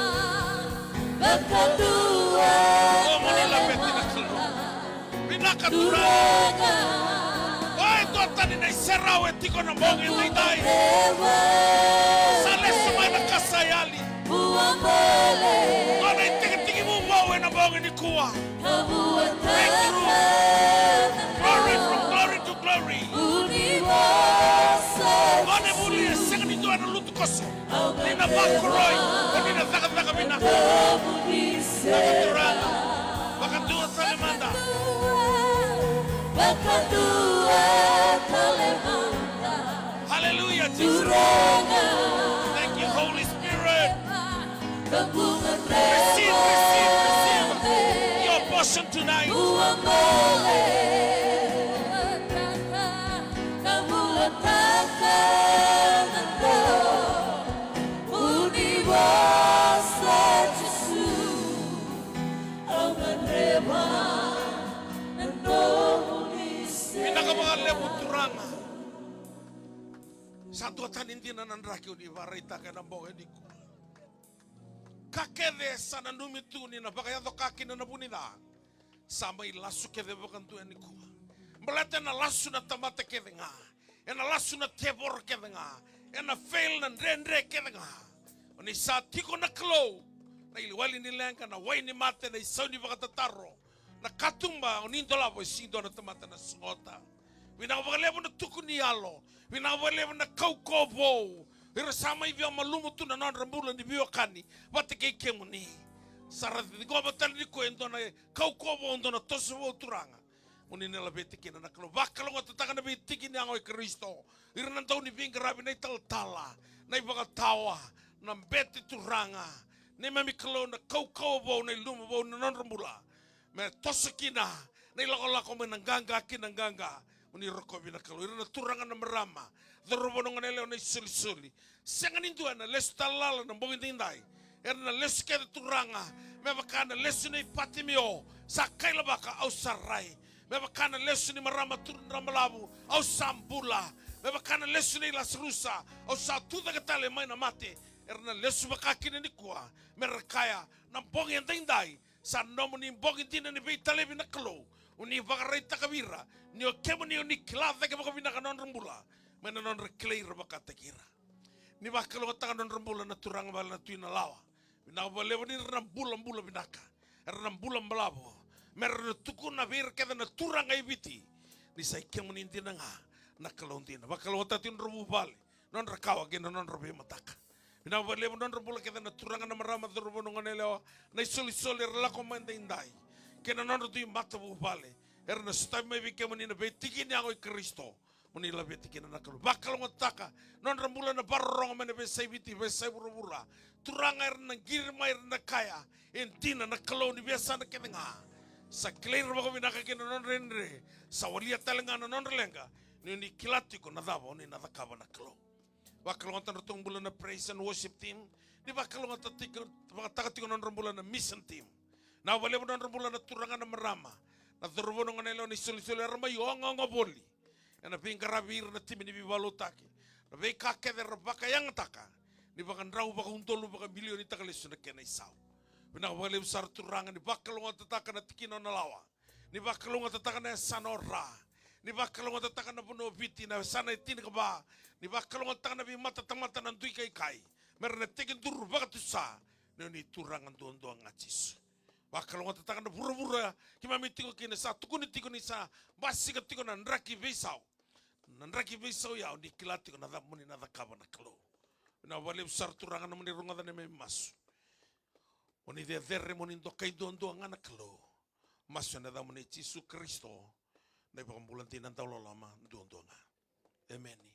vakadua. O moni laveti na Kalou. Vinaka Turaga. O e duatani na iserau e tiko na bogi edaidai. Sa lesu mai na ka sa yali. Dua na itikitiki vovou ena bogi nikua. Breakthrough. Glory from glory to glory. Gone vuli e sega ni dua ena lutu koso. Ni na vakoroi, o ni na cakacaka vinaka. Vinaka Turaga. Vakadua tale mada. Vakadua tale mada. Hallelujah, Jesus. Thank you, Holy Spirit. Receive, receive, receive your portion tonight. Vinaka vakalevu Turaga. Sa duatani dina na draki o ni vakaraitaka ena bogi nikua. Ka kece sa nanumi tu ni na vakayaco ka kina na vu ni ca. Sa mai lasu kece vakadua nikua. Baleta ena lasu na tamata kece ga. Ena lasu na tevoro kece ga. Ena fail na dredre kece ga. O ni sa tiko na Kalou. Na iwali ni leqa, na wai ni mate, na isau ni vakatataro. Na katuba o ni dolava e sega ni dua na tamata na sogota. Vinaka vakalevu na tuku ni yalo. Vinaka vakalevu na kaukauwa vou. Ira sa mai via malumu tu na nodra bula ni veiwekani vata kei kemuni. Sa ra ciqoma tale nikua e dua na kaukauwa vou, dua na toso vou Turaga. Mo ni na laveti kina na Kalou. Vakalougatataka na veitiki ni yago i Karisito. Ira na dau ni veiqaravi, na italatala, na ivakatawa, na bete Turaga. Neimami Kalou, na kaukauwa vou, na ilumu vou na nodra bula. Me toso kina na ilakolako mai na qaqa ki na qaqa. Mo ni rokovi na Kalou. Ira na turaga, na marama, cauravou, na goneyalewa, na isolisoli. Sega ni dua ena lesu tale lala na bogi daidai. Era na lesu kece Turaga. Me vaka na lesu nei Patimio, sa kailavaka, au sa rai. Me vaka na lesu ni marama turu drabalavu, au sa bula. Me vaka na lesu nei Lasarusa, au sa tucake tale mai na mate. Era na lesu vaka kina nikua. Me ra kaya, na bogi edaidai sa nomuni bogi dina ni veitalevi na Kalou. O ni vakaraitaka vei ira ni o kemuni o ni kila cake vakavinaka na nodra bula, mai na nodra kilai ira vakataki ira. Ni vakalougatataka na nodra bula na turaga vale, na Tui Nalawa. Vinaka vakalevu ni ra na bulabula vinaka. Era na bula balavu. Me ra na tukuna vei ira kece na turaga e Viti ni sa i kemuni dina ga na Kalou dina. Vakalougatataki nodra vuvale, nodra kawa kei na nodra veimataka. Vinaka vakalevu nodra bula kece na turaga, na marama, cauravou, na goneyalewa, na isolisoli era lako mai daidai, kei na nodra dui matavuvale. Era na sotavi mai vei kemuni na veitiki ni yago i Karisito. Mo ni laveti kina na Kalou. Vakalougatataka nodra bula na vakarorogo mai na veiyasai Viti, veiyasai vuravura. Turaga, era na qiri mai, era na kaya, e dina na Kalou ni veiyasana kece ga. Sa kilai ira vakavinaka kei na nodra dredre. Sa walia tale ga na nodra leqa, ni o ni kila tiko na cava o ni na cakava na Kalou. Vakalougatataka nodratou bula na praise and worship team. Ni vakalougatataka tiko, vakalougatataka tiko nodra bula na mission team. Vinaka vakalevu nodra bula na turaga, na marama, na cauravou, na goneyalewa, na isolisoli era mai ogaoga voli. Ena veiqaravi ira na timi ni veivakalotutaki. Na veika kece era vakayagataka. Ni vakadrau, vakaudolu, vakamilionitaka lesu na kena isau. Vinaka vakalevu sara Turaga, ni vakalougatataka na tikina o Nalawa. Ni vakalougatataka na yasana o Ra. Ni vakalougatataka na vanua o Viti, na yasana e tinikava. Ni vakalougatataka na veimatatamata, na duikaikai. Me ra na tekiduru vakatusa. Ni o ni Turaga duadua ga Jisu. Vakalougatataka na vuravura, keimami tiko kina, sa tukuni tiko ni sa basika tiko na draki veisau. Na draki veisau ya, o ni kila tiko na cava mo ni na cakava na Kalou. Vinaka vakalevu sara Turaga na nomuni rogoca neimami masu. Mo ni cecere, mo ni dokai duadua ga na Kalou. Masu ena yacamuni Jisu Karisito, na iVakabula dina dauloloma duadua ga. Emeni.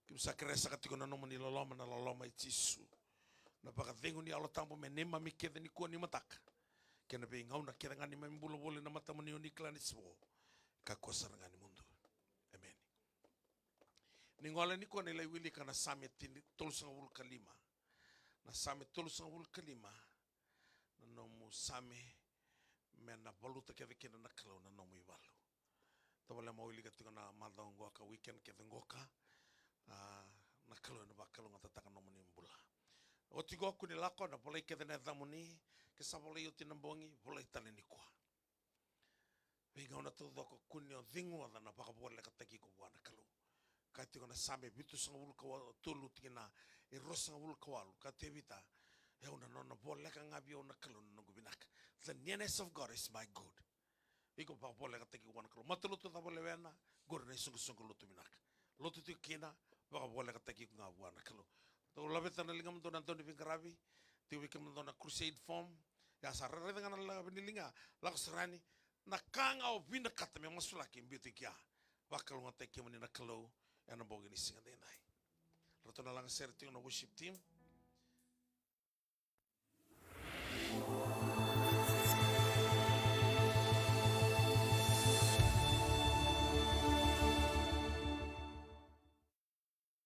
Keimami sa kerea saka tiko na nomuni loloma, na loloma i Jisu. Na vakacegu ni Yalo Tabu me neimami kece nikua ni mataka. Kei na veigauna kece ga neimami bula voli na matamuni o ni kila ni sa vo. Kakua sara ga ni mudu. Emeni. Ni gole nikua na lai wilika na Same tini, tolusagavulu ka lima. Na Same tolusagavulu ka lima. Na nomu same me na valuta kece kina na Kalou na nomu ivalu. Tavale mo wilika tiko na macawa qoka, weekend kece qoka. A, na Kalou ena vakalougatataka nomuni bula. Oti qo kua ni lako, na volai kece na yacamuni, ke sa volai oti na bogi, volai tale nikua. Veigauna taucoko kua ni o cegu oca na vakavolekataki iko vua na Kalou. Ka tiko na Same vitusagavulu ka wa-, tolu tikina e ruasagavulu ka walu, ka Tevita, e au na nona voleka ga vei au na Kalou na noqu vinaka. The nearness of God is my good. Iko vakavolekataki vua na Kalou. Matalotu cava o lewena, qori na isoqosoqo lotu vinaka. Lotu tiko kina, vakavolekataki iko ga vua na Kalou. Dou laveta na ligamudou na dauniveiqaravi, tiko vei kemudou na crusade form. Ia sa raica ga na lave ni liga, lako sara yani, na ka ga o vinakata me masulaki e biuti kea. Vakalougatataki kemuni na Kalou, ena bogi ni siga daidai. Ratou na lagasere tiko na worship team.